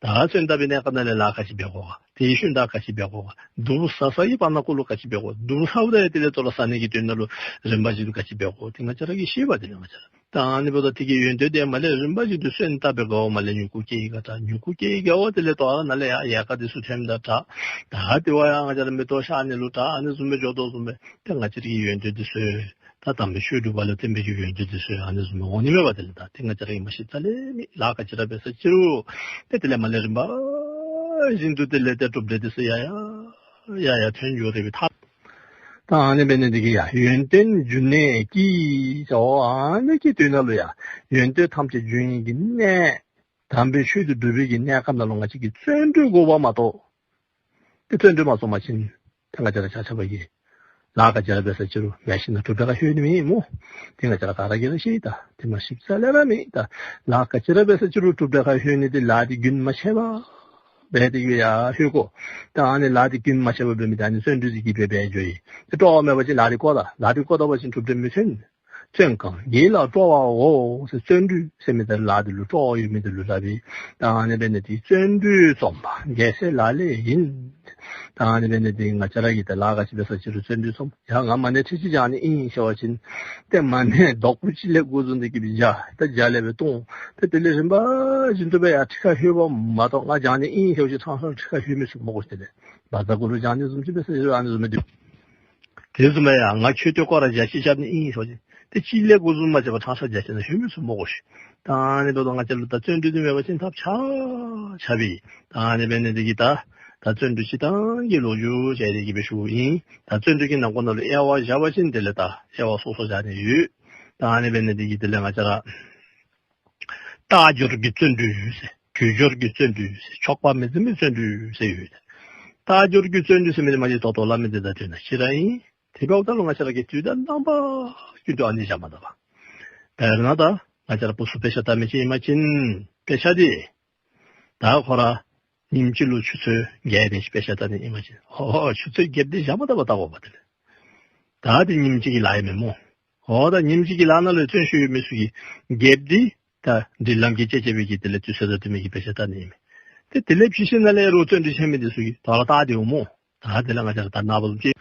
ད་སོན་བཏབ་པའི་གནས་སྐབས་ན་ལས་ལཱ་ག་ཅི་འབད་དགོ་ག། དེའི་ཤུལ་ད་ག་ཅི་འབད་དགོ་ག། བསྡུ་ས་ས་ཡི་བར་ན་ཀུ་ལུ་ག་ཅི་འབད་དགོ། བསྡུ་ས་བ་ད་ཡ་དེ་ལས་ཏོ་ར་ཟ་ནི་གི་དོན་ན་ལུ་རིམ་པ་བཞིན་དུ་ག་ཅི་འབད་དགོ། དེ་ང་བཅས་ར་གིས་ཤེས་པ་དེ་ལས་ང་བཅས་ར། ད་ཨ་ནི་འབདཝ་ད་དེ་གི་ཡོན་ཏན་དེ་མ་ལས་རིམ་པ་བཞིན་དུ་སོན་བཏབ་པའི་དགའ་བ་མ་ལས་མྱུ་གུ་སྐྱེ་ཡི་ག། ད་མྱུ་གུ་སྐྱེ་ཡི་དགའ་བ་དེ་ལས་དོ་ར་ན་ལས་ཡ་ཡལ་ག་དེ་ཚུ་ཐོནམ་ད་དྲག། ད་དེ་བ་ཡ་ང་བཅས་ར་མེ་ཏོག་ཤར་ནི་ལུ་དྲག། ཨ་ནི་བཟུམ་སྦེ་འགྱོ་དོ་བཟུམ་སྦེ་ཏེ་ང་བཅས་ར་གི་ཡོན་ཏན་དེ་ཚུ་ད་དམ་པའི་ཆོས་སྒྲུབ་པ་ལུ་བརྟེན་པའི་གི་ཡོན་ཏན་དེ་ཚུ་ཨ་ནི་བཟུམ་སྦེ་འོང་ནི་མས་པ། དེ་ལས་ད་དེ་ང་བཅས་ར་གིས་མ་ཤེས་ཚར་ལས་མེད། ལཱ་ག་ཅི་ར་འབད་ས་ཅིག་རུང་ཏེ་དེ་ལས་མ་ལས་རིམ་པ་བཞིན་དུ་དེ་ལས་ཏེ་གྲུབ་འབྲས་དེ་ཚུ་ཡ་ཡ་ཡ་ཡ་ཐོན་འགྱོ་རེ་བའི་ཐབས། ད་ཨ་ནི་འབད་ནི་དེ་གིས་ཡ་ཡོན་ཏན་འབྱུང་གནས་ཀྱི་ཟེར་བ་ཨ་ནི་གི་དོན་ན་ལུ་ཡ་ཡོན་ཏན་ཐམས་ཅད་འབྱུང་ནི་གི་གནས། དམ་པའི་ཆོས་དེ་སྒྲུབ་པའི་གི་གནས་སྐབས་ན་ལུ་ང་བཅས་ཀྱིས་བརྩོན་འགྲུས་དགོ་པ་མ་གཏོགས། དེ་བརྩོན་འགྲུས་མ་བྱུང་པ་ཅིན་ཏེ་ང་བཅས་ར་ཆ་ཁྱབ་ཀྱིས་ལཱ་ག་ཅི་ར་འབད་ས་ཅིག་རུང་མེད་ཤེས་ན་གྲུབ་འབྲས་ག་ལྷོད་ནི་མེད་མོ། དེ་ང་བཅས་ར་ག་ར་གིས་ར་ཤེས་ད། དེ་མ་ཤེས་ས་ལས་ར་མེད་ད། ལཱ་ག་ཅི་ར་འབད་ས་ཅིག་རུང་གྲུབ་འབྲས་ག་ལྷོད་ནི་དེ་ལཱ་དེ་རྒྱུན་མ་ཆད་པར་འབད་དེ་གིས་ཡ་ལྷོད་དགོ། ད་ཨ་ནི་ལཱ་དེ་རྒྱུན་མ་ཆད་པར་འབད་མི་དེ་ཨ་ནི་བརྩོན་འགྲུས་ཀྱིས་འབད་འབད་འགྱོ་ཡི། དེ་སྤྲོ་བ་མེད་པ་ཅིན་ལཱ་དེ་བཀོ་ད། ལཱ་དེ་བཀོ་ད་པ་ཅིན་གྲུབ་འབྲས་མི་ཐོན། བརྩོན་གང་དགེ་ལ་སྤྲོ་བའོ་ཟེར། བརྩོན་འགྲུས་ཟེར་མི་དེ་ལཱ་དེ་ལུ་སྤྲོ་བ་ཡོད་མི་དེ་ལུ་སླབ་པས། ད་ཨ་ནི་འབད་ནི་དེ་བརྩོན་འགྲུས་རྩོམ་པ་རྒྱལ་སྲས་ལག་ལེན་ཡིན། ད་ཨ་ནི་འབད་ནི་དེ་ང་བཅས་ར་གིས་ད་ལཱ་ག་ཅི་འབད་ས་ཅིག་རུང་བརྩོན་འགྲུས་རྩོམ། ཡ་ང་མ་ཎི་ཁྲི་གཅིག་བགྱང་ནི་ཨིན་ཟེར་བ་ཅིན་ཏེ་མ་ཎི་རྡོག་པོ་གཅིག་ལས་འགོ་བཟུང་སྟེ་གིས་སྦེ་བརྒྱ་ད་བརྒྱ་ལས་སྦེ་སྟོང་། ཏེ་དེ་ལས་རིམ་པ་བཞིན་དུ་སྦེ་ཡ་ཁྲི་ཁ་ལྷོད་པ་མ་གཏོགས་ང་བགྱང་ནི་ཨིན་ཟེར་བ་ཅིན་ཧྲང་ཧྲང་ཁྲི་ཁ་ལྷོད་མི་ཚུགས་མོ་གོ་ཤིག། དེ་ལས་བཛྲ་གུ་རུ་བགྱང་ནི་བཟུམ་ཅིག་འབད་ས་ཅིག་རུང་ཨ་ནི་བཟུམ་སྦེ་འདུག། དེ་བཟུམ་སྦེ་ཡ་ང་མཆོད་རྟེན་སྐོར་ར་བརྒྱ་གཅིག་རྐྱབ་ནི་ཨིན་ཟེར་བ་ཅིན་ཏེ་གཅིག་ལས་འགོ་བཟུང་མ་བྱས་པར་ཧྲང་ཧྲང་བརྒྱ་བྱས་ན་ལྷོད་མི་ཚུགས་མོ་གོ་ཤིག། ད་ཨ་ནི་འབདཝ་ད་ང་བཅས་ལུ་ད་བརྩོན་འགྲུས་དེ་མེད་པ་ཅིན་ཐབས་ཆག་ཆགཔ་ཨིན། ད་ཨ་ནི་འབད་ནི་དེ་གིས་ད་ད་བརྩོན་འགྲུས་སྤྱིར་བཏང་གི་ལོ་རྒྱུས་བྱས་ཏེ་གིས་སྦེ་ཞུཝ་ཨིན། ད་བརྩོན་འགྲུས་ཀྱི་ནང་འཁོད་ན་ལུ་དབྱེ་བ་བཞག་པ་ཅིན་དེ་ལས་ད་དབྱེ་བ་སོ་སོ་བཞག་ནི་ཡོད། ད་ཨ་ནི་འབད་ནི་དེ་གིས་དེ་ལས་ང་བཅས་ར་རྟགས་སྦྱོར་གྱི་བརྩོན་འགྲུས་ཟེར། དུས་སྦྱོར་གྱི་བརྩོན་འགྲུས་ཟེར། ཆོག་པ་མི་འཛིན་པའི་བརྩོན་འགྲུས་ཟེར་ཡོད། རྟགས་སྦྱོར་གྱི་བརྩོན་འགྲུས་ཟེར་མི་དེ་མ་གཞི་ཏོག་ཏོ་སླབ་མི་དེ་དང་དོན་དག་གཅིག་ར་ཨིན། དེ་འབདཝ་ད་ལུ་ང་བཅས་ར་གིས་དུས་དང་རྣམ་པ་ཀུན་ཏུ་ཨ་ནི་བཞག་མ་ད་པ། དཔེར་ན་ད་ང་བཅས་ར་བུ་ཚུ་དཔེ་ཆ་ལྟ་མི་ཅིག་ཨིན་པ་ཅིན་དཔེ་ཆ་དེ་ད་ཁོ་ར་ཉིནམ་གཅིག་ལུ་ཆུ་ཚོད་བརྒྱད་དེ་ཅིག་དཔེ་ཆ་ལྟ་ནི་ཨིན་པ་ཅིན་ཨོ་ཆུ་ཚོད་བརྒྱད་དེ་བཞག་མ་ད་པ་ལྟ་དགོ་པ། དེ་ལས་ད་དེ་ཉིནམ་གཅིག་གི་ལཱ་ཨིན་མས་མོ། ཨོ་ད་ཉིནམ་གཅིག་གི་ལཱ་ནང་ལུ་བརྩོན་ཤུགས་ཡོད་མི་ཚུ་གིས་བརྒྱད་དེ་ད་སྒྲིག་ལམ་གྱི་དཔྱད་བྱེད་པའི་གི་དེ་ལས་དུས་ཚོད་དང་མཐུན་མི་གི་དཔེ་ཆ་ལྟ་ནི་ཨིན་མས། ཏེ་དེ་ལས་ཕྱི་ཤུལ་ན་ལས་རོགས་བརྩོན་འགྲུས་ཆེ་མི་དེ་ཚུ་གིས་ད་ར་ལྟ་དེ་འོང་མོ། ད་དེ་ལས་ང་བཅས་ར་ད་ནངས་པ་ལུ་ཅིག་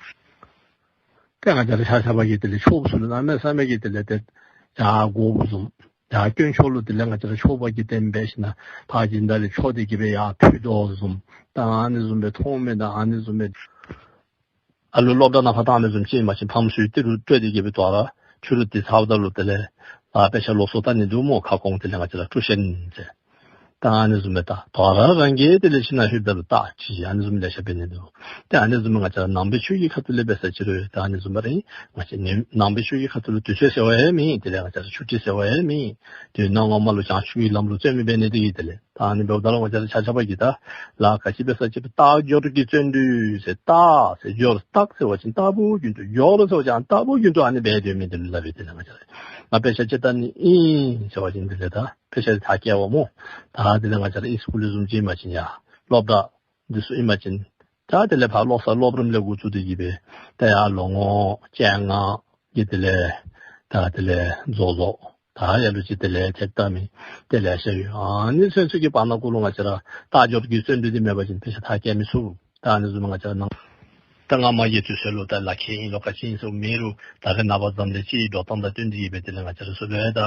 ཏེ་ང་བཅས་ར་ཆ་ཁྱབ་ཀྱིས་དེ་ལས་ཆོསཔ་ཚུ་ལུ་གནམ་མེད་ས་མེད་ཀྱི་དེ་ལས་ཏེ་ཡར་དགོ་པོ་བཟུམ། ཡར་དཀོན་མཆོག་ལུ་དེ་ལས་ང་བཅས་ར་ཆོསཔ་གི་རྟེན་འབད་ཞིནམ་ལས་ཕར་སྦྱིན་བདག་ལས་ཆོས་དེ་གིས་སྦེ་ཡར་ཕུལ་དོ་བཟུམ། ད་ཨ་ནི་བཟུམ་སྦེ་མཐོང་མི་དང་ཨ་ནི་བཟུམ་སྦེ་ཨ་ལུ་སློབ་གྲྭ་ནང་ཕར་བཏང་མི་བཟུམ་ཅིག་ཨིན་པ་ཅིན་ཕམ་སུའི་ཏི་རུ་སྤྲོད་དེ་གིས་སྦེ་དོ་ར་ཕྱི་རུ་དེ་ཚརཝ་ད་ལུ་དེ་ལས་ཨ་དཔེ་ཆ་ལོགས་སུ་ལྟ་ནི་འདུག་མོ། ཁ་སྐོང་དེ་ལས་ང་བཅས་ར་ཀྲུ་ཤན་ཟེར། ད་ཨ་ནི་བཟུམ་སྦེ་ད་དོ་ར་རང་གིས་དེ་ལས་ཕྱི་ནང་ལྷོདཔ་ད་ལུ་ད་ཅི་ཨ་ནི་བཟུམ་ལེ་ཤ་འབད་ནི་འདུག། ཏེ་ཨ་ནི་བཟུམ་ང་བཅས་ར་ནང་པའི་ཆོས་ཀྱི་ཁ་ཐུག་ལས་འབད་ས་ཅིག་རུང་ད་ཨ་ནི་བཟུམ་ར་ཨིན། ང་བཅས་ནི་ནང་པའི་ཆོས་ཀྱི་ཁ་ཐུག་ལུ་དུས་ཚོད་ཟེར་བ་ཡང་མེད། དེ་ལས་ང་བཅས་ར་ཆུ་ཊི་ཟེར་བ་ཡང་མེད། དུས་ནམ་ངོ་མ་ལུ་བྱང་ཆུབ་ཀྱི་ལམ་ལུ་བརྩོན་མི་འབད་ནི་དེ་གིས་དེ་ལས། ད་ཨ་ནི་འབདཝ་ད་ལུ་ང་བཅས་ར་ཆ་ཁྱབ་ཀྱིས་ད་ལཱ་ག་ཅི་འབད་ས་ཅིག་རྟགས་སྦྱོར་གྱི་བརྩོན་འགྲུས་ཟེར། རྟགས་ཟེར་སྦྱོར། རྟགས་ཟེར་བ་ཅིན་རྟག་བུ་རྒྱུན་དུ། སྦྱོར་ཟེར་བ་ཅིན་རྟག་བུ་རྒྱུན་དུ་ཨ་ནི་འབད་སྡོད་མི་དེ་ལུ་སླབ་པས། དེ་ལས་ང་བཅས་ར་ང་དཔེ་ཆ་ཅིག་ལྟ་ནི་ཨིན་ཟེར་བ་ཅིན་དེ་ལས་ད་དཔེ་ཆ་དེ་ད་བསྐྱལ་བ་མོ། ད་དེ་ལས་ང་བཅས་ར་ཨིན་སི་ཀུལ་བཟུམ་ཅིག་ཨིན་པ་ཅིན་ཡ་སློབ་གྲྭ་འདི་ཚུ་ཨིན་པ་ཅིན་ད་དེ་ལས་ཕར་བློ་གསར་སློབ་རིམ་ལས་འགོ་བཙུགས་ཏེ་གིས་སྦེ་ད་ཡར་ལོ་ངོ་བཅོ་ལྔ་གི་དེ་ལས་ད་དེ་ལས་རྫོགས་རྫོགས། ད་ཡར་ལུ་ཅིག་དེ་ལས་ཐེབས་ལྟ་མི་དེ་ལེ་ཤ་ཡོད། ཨ་ནི་ཚུན་ཚོད་ཀྱི་བར་ན་ཀུན་ལུ་ང་བཅས་ར་རྟགས་སྦྱོར་གྱི་བརྩོན་འགྲུས་འདི་མེད་པ་ཅིན་དཔེ་ཆ་ད་བསྐྱལ་མི་ཚུགས། ད་ཨ་ནི་བཟུམ་ང་བཅས་ར་ནང་ད་སྔ་མ་གི་དུས་ཚོད་ལུ་ད་ལག་ཁྱེར་ཨིན་ལོ་ག་ཅི་ཨིན་ཟེར་མེད་རུང་ད་རེས་ནངས་པ་འཛམ་གླིང་སྤྱི་ཡི་འགྲོ་སྟངས་དང་བསྟུན་ཏེ་གིས་སྦེ་དེ་ལས་ང་བཅས་ར་ཚུ་ལུ་ཡང་ད་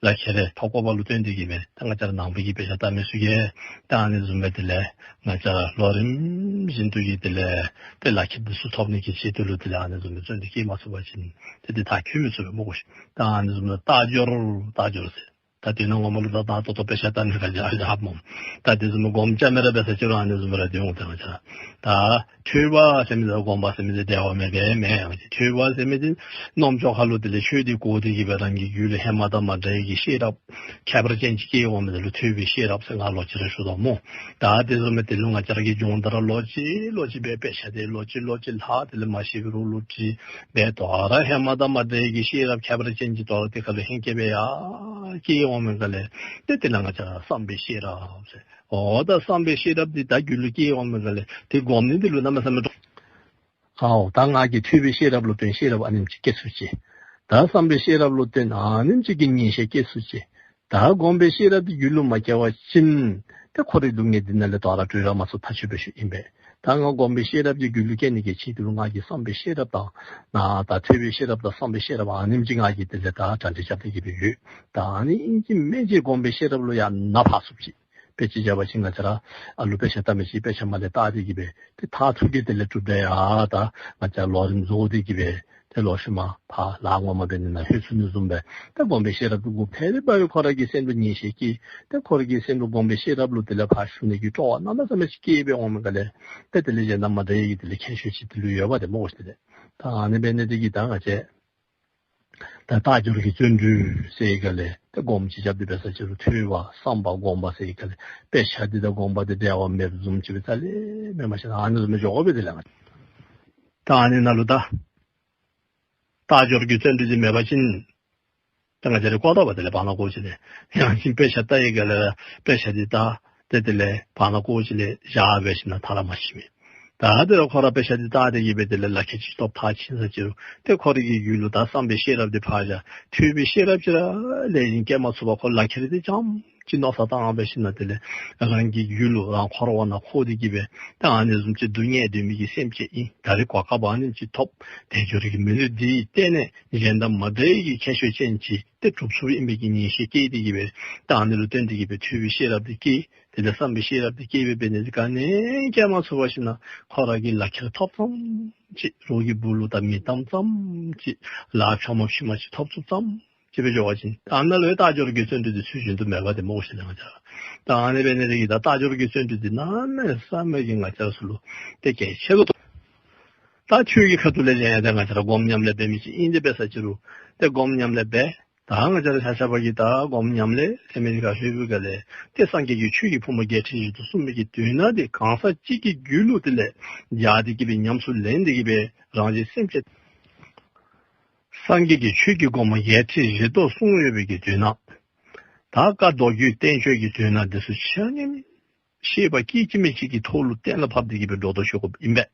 ལག་ཁྱེར་རེ་ཐོབ་དགོ་པ་ལུ་བརྟེན་ཏེ་གིས་སྦེ་ད་ང་བཅས་ར་ནང་པའི་གི་དཔེ་ཆ་ལྟ་མི་ཚུ་གིས་ད་ཨ་ནི་བཟུམ་སྦེ་དེ་ལས་ང་བཅས་ར་ལོ་རིམ་བཞིན་དུ་གིས་དེ་ལས་ཏེ་ལག་ཁྱེར་འདི་ཚུ་ཐོབ་ནི་གི་ཆེད་དུ་ལུ་དེ་ལས་ཨ་ནི་བཟུམ་སྦེ་བརྩོན་འགྲུས་བསྐྱེད་མ་ཚུགས་པ་ཅིན་ཏེ་དེ་ད་འཁྱོལ་མི་ཚུགས་པས་མོ་གོ་ཤིག། ད་ཨ་ནི་བཟུམ་སྦེ་རྟགས་སྦྱོར་རྟགས་སྦྱོར་ཟེར། ད་དེ་ནང་ངོ་མ་ལ་ད་ད་ཏོག་ཏོ་དཔེ་ཆ་ལྟ་ནས་ག་ཅི་ཨ་ཅི་ཧ་མོ། ད་དེ་ཚོ་མི་སྒོམ་ཅ་མེ་ར་བེ་ས་ཅི་རོ་ཨ་ནི་ཚོ་མི་ར་དེ་འོང་དེ་ར་ཅ། ད་ཐོས་པ་ཟེར་མི་དེ་སྒོམ་པ་ཟེར་མི་དེ་འབྲེལ་བ་མེད་པས་མེད་ཡང་ཅི། ཐོས་པ་ཟེར་མི་དེ་རྣམ་ཅོག་ཁ་ལོ་དེ་ལས་ཆོས་དེ་གོ་དེ་གི་བས་རང་གི་རྒྱུད་ལ་ཧེ་མ་དང་མ་འདྲ་ཡི་གི་ཤེས་རབ་ཁྱད་པར་ཅན་ཅིག་སྐྱེ་འོང་མི་དེ་ལ་ཐོས་པའི་ཤེས་རབ་ཟེར་ང་ལོ་ཅི་རེ་ཞུ་དོ་མོ། ད་དེ་ཚོ་མི་དེ་ལུ་ང་ཅ་ར་གི་སྦྱོང་བརྡར་ལོ་ཅི་ལོ་ཅི་བས་དཔེ་ཆ་དེ་ལོ་ཅི་ལོ་ཅི་ལྷག་དེ་ལས་མ་ཤེས་པའི་རོ་ལུ་བྲིས་བས་དོ་ར་ཧེ་མ་དང་མ་འདྲ་ཡི་གི་ཤེས་རབ་ཁྱད་པར་ཅན་ཅིག་དོ་ར་དེ་ཁ་ལོ་ཧེང་སྐྱེ་བས་ཡ་སྐྱེ་འོང་མི་ག་ལས་དེ་དེ་ལ་ང་ཅ་ར་བསམ་པའི་ཤེས་རབ་ཟེར། འོ་ད་བསམ་པའི་ཤེས་རབ་འདི་ད་རྒྱུད་ལ་སྐྱེས་ཡོང་མི་ག་ལས་དེ་སྒོམ་ནི་འདི་ལུ་གནམ་མེད་ས་མེད་འགྲོ། ཨའོ་ད་ང་གི་ཐོས་པའི་ཤེས་རབ་ལུ་བརྟེན་ཤེས་རབ་ཨ་ནེམ་ཅིག་སྐྱེ་ཚུལ་ཅི། ད་བསམ་པའི་ཤེས་རབ་ལུ་བརྟེན་ཨ་ནེམ་ཅིག་གི་ངེས་ཤེས་སྐྱེ་ཚུལ་ཅི། ད་སྒོམ་པའི་ཤེས་རབ་འདི་རྒྱུད་ལུ་མ་སྐྱེ་བ་ཅིན་དེ་ཁོ་རའི་སྡུག་བསྔལ་འདི་ན་ལས་དོ་ར་གྲོལ་ར་མ་ཚུགས་ཐག་ཆོད་པའི་ཤུགས་ཡིན་པས། ད་ང་སྒོམ་པའི་ཤེས་རབ་ཀྱི་རྒྱུད་ལུ་སྐྱེ་ནི་གི་ཆེད་དུ་ལུ་ང་གི་བསམ་པའི་ཤེས་རབ་དང་ན་ད་ཐོས་པའི་ཤེས་རབ་དང་བསམ་པའི་ཤེས་རབ་ཨ་ནེམ་ཅིག་ང་གི་དེ་ལས་ད་གྲ་སྒྲིག་རྒྱབ་སྟེ་གི་བས་ཡོད། ད་ཨ་ནི་ཨིན་ཅི་མིན་ཅི་སྒོམ་པའི་ཤེས་རབ་ལུ་ཡང་ན་ཕར་ཚུགས་ཅི། དཔེ་ཅིག་བྱས་པ་ཅིན་ང་བཅས་ར་ཨ་ལུ་དཔེ་ཆ་ལྟ་མི་ཅིག་དཔེ་ཆ་མ་ལས་བལྟ་སྟེ་གི་སྦེ་དེ་མཐར་ཐུག་གི་དེ་ལས་གྲུབ་འབྲས་ཡ་ད་ང་བཅས་ལོ་རིམ་རྫོགས་ཏེ་གི་སྦེ་དེ་ལོག་ཤུལ་མ་ཕར་ལཱ་ངོ་མ་འབད་ནི་ན་ལྷོད་ཚུགས་ནི་བཟུམ་སྦེ་ད་སྒོམ་པའི་ཤེས་རབ་ཀྱི་སྒོ་ཕྱེ་སྟེ་འབད་བའི་ཁོ་ར་གི་སེམས་ལུ་ངེས་ཤེས་སྐྱེས། དེ་ཁོ་ར་གི་སེམས་ལུ་སྒོམ་པའི་ཤེས་རབ་ལུ་དེ་ལས་ཕར་ཞུགས་ནི་གི་སྤྲོ་བ་གནམ་མེད་ས་མེད་ཅིག་སྐྱེས་སྦེ་འོང་མི་ག་ལས་དེ་དེ་ལས་གཞན་དང་མ་འདྲ་བའི་གི་དེ་ལས་ཁྱད་ཆོས་ཅིག་དེ་ལུ་ཡོད་པ་དེ་སྨོ་ཤེས་ཏེ། ད་ཨ་ནི་འབད་ནི་དེ་གིས་ད་ང་བཅས་ད་རྟགས་སྦྱོར་གྱི་བརྩོན་འགྲུས་ཟེར་ཡི་ག་ལས་དེ་སྒོམ་ཅིག་རྐྱབ་སྟེ་འབད་ས་ཅིག་རུང་ཐོས་པ་བསམ་པ་སྒོམ་པ་ཟེར་ཡི་ག་ལས་དཔེ་ཆ་འདི་དང་སྒོམ་པ་འདི་འབྲེལ་བ་མེདཔ་བཟུམ་ཅིག་སྦེ་རྩ་ལས་མེན་མ་ཤེས་ན་ཨ་ནི་བཟུམ་སྦེ་འགྱོ་དགོ་པས། དེ་ལས་ང་ད་ཨ་ནི་ནང་ལུ་ད་རྟགས་སྦྱོར་གྱི་བརྩོན་འགྲུས་འདི་མེད་པ་ཅིན་ད་ང་བཅས་རའི་ལྐོག་ལྟ་བ་དེ་ལས་བར་ན་ཀོ་ཅིག་ལས་ཡང་ཅིན་དཔེ་ཆ་ལྟ་ཡི་ག་ལས་དཔེ་ཆ་འདི་ད་དེ་དེ་ལས་བར་ན་ཀོ་ཅིག་ལས་བཞག་འབད་ཞིན་ན་ཐག་ར་མ་ཆོད་མི། ད་དེ་ལས་ཁོ་ར་དཔེ་ཆ་འདི་ལྟ་སྟེ་གི་སྦེ་དེ་ལས་ལག་ཁྱེར་ཅིག་ཐོབ་ཐག་ཆོད་ས་ཅིག་རུང་དེ་ཁོ་རའི་གི་རྒྱུད་ལུ་ད་བསམ་པའི་ཤེས་རབ་འདི་ཕར་བཞག་ཐོས་པའི་ཤེས་རབ་ཅིག་ར་ལས་ཡིན་སྐྱེ་མ་ཚུགས་པར་ཁོ་ལག་ཁྱེར་འདི་རྐྱངམ་ཅིག་མནོ་བསམ་བཏང་འབད་ཞིན་ན་དེ་ལས་རང་གི་རྒྱུད་ལུ་རང་འཁོར་བ་ནང་འཁོར་ཏེ་གི་སྦེ་ད་ཨ་ནི་བཟུམ་ཅིག་སྡུག་བསྔལ་འདོད་མི་གི་སེམས་ཅན་ཨིན། ད་རེས་གོ་སྐབས་ཨ་ནི་ཅིག་ཐོབ། དལ་འབྱོར་གྱི་མི་ལུས་འདི་ཡི་སྟེང་ནས་གཞན་དང་མ་འདྲ་བའི་གི་ཁྱད་ཆོས་ཅན་ཅིག་དེ་གྲུབ་ཚུལ་ཨིན་པའི་གི་ངེས་ཤེས་སྐྱེས་ཏེ་གི་སྦེ་ད་ཨ་ནི་ལུ་བརྟེན་ཏེ་གི་སྦེ་ཐོས་པའི་ཤེས་རབ་འདི་སྐྱེས། དེ་ལས་བསམ་པའི་ཤེས་རབ་འདི་སྐྱེས་སྦེ་འབད་ནི་འདི་ག་ནི་སྐྱེ་མ་ཚུགས་པར་ཞིན་ན་ཁོ་ར་གི་ལག་ཁྱེར་ཐོབ་ཙམ་ཅིག་རོགས་ཀྱི་སྦུག་ལུ་ད་མིང་གཏམ་ཙམ་ཅིག་ལཱ་ཕྱོགས་མ་ཕྱི་མ་ཅིག་ཐོབ་ཚུགས་ཙམ་ཅིག་སྦེ་འགྱོ་བ་ཅིན་ད་ཨ་ནཱ་ལུ་ཡང་རྟགས་སྦྱོར་གྱི་བརྩོན་འགྲུས་འདི་ཚུལ་བཞིན་དུ་མེད་པ་དེ་སྨོ་ཤེས་ཏེ་ང་བཅས་ར། ད་ཨ་ནི་འབད་ནི་དེ་གིས་ད་རྟགས་སྦྱོར་གྱི་བརྩོན་འགྲུས་འདི་གནམ་མེད་ས་མེད་ཀྱི་ང་བཅས་ར་ཚུ་ལུ་དེ་གལ་ཆེ་ལོ། ད་ཆོས་ཀྱི་ཁ་ཐུག་ལས་གཞན་ཡང་དེ་ང་བཅས་ར་སྒོམ་ཉམས་ལེན་འབད་མི་ཅིག་ཨིན་དེ་འབད་ས་ཅིག་རུང་དེ་སྒོམ་ཉམས་ལེན་འབད། ད་ང་བཅས་ར་ཆ་ཁྱབ་ཀྱིས་ད་སྒོམ་ཉམས་ལེན་ཟེར་མི་འདི་ཁར་ལྷོད་པའི་སྒང་ལས་དེ་སངས་རྒྱས་ཀྱི་ཆོས་ཀྱི་ཕུང་པོ་བརྒྱད་ཁྲི་བཞི་སྟོང་གསུངས་མི་གི་དོན་དག་འདི་གང་ཟག་གཅིག་གི་རྒྱུད་ལུ་དེ་ལས་སྦྱར་ཏེ་གི་སྦེ་ཉམས་སུ་ལེན་ཏེ་གི་སྦེ་རང་གཞན་སེམས་ཅན་སངས་རྒྱས་ཀྱི་ཆོས་ཀྱི་སྒོ་མོ་བརྒྱད་ཁྲི་བཞི་སྟོང་གསུངས་ཡོད་པའི་གི་དོན་དག་ད་བཀའ་མདོ་རྒྱུད་བསྟན་བཅོས་ཀྱི་དོན་དག་འདི་ཚུ་ཆ་མཉམ་ཤེས་པ་སྐད་ཅིག་མའི་གཅིག་གི་ཐོག་ལུ་གཏན་ལ་ཕབ་སྟེ་གི་སྦེ་སྒྲོ་འདོགས་གཅོད་དགོཔ་ཨིན་པས།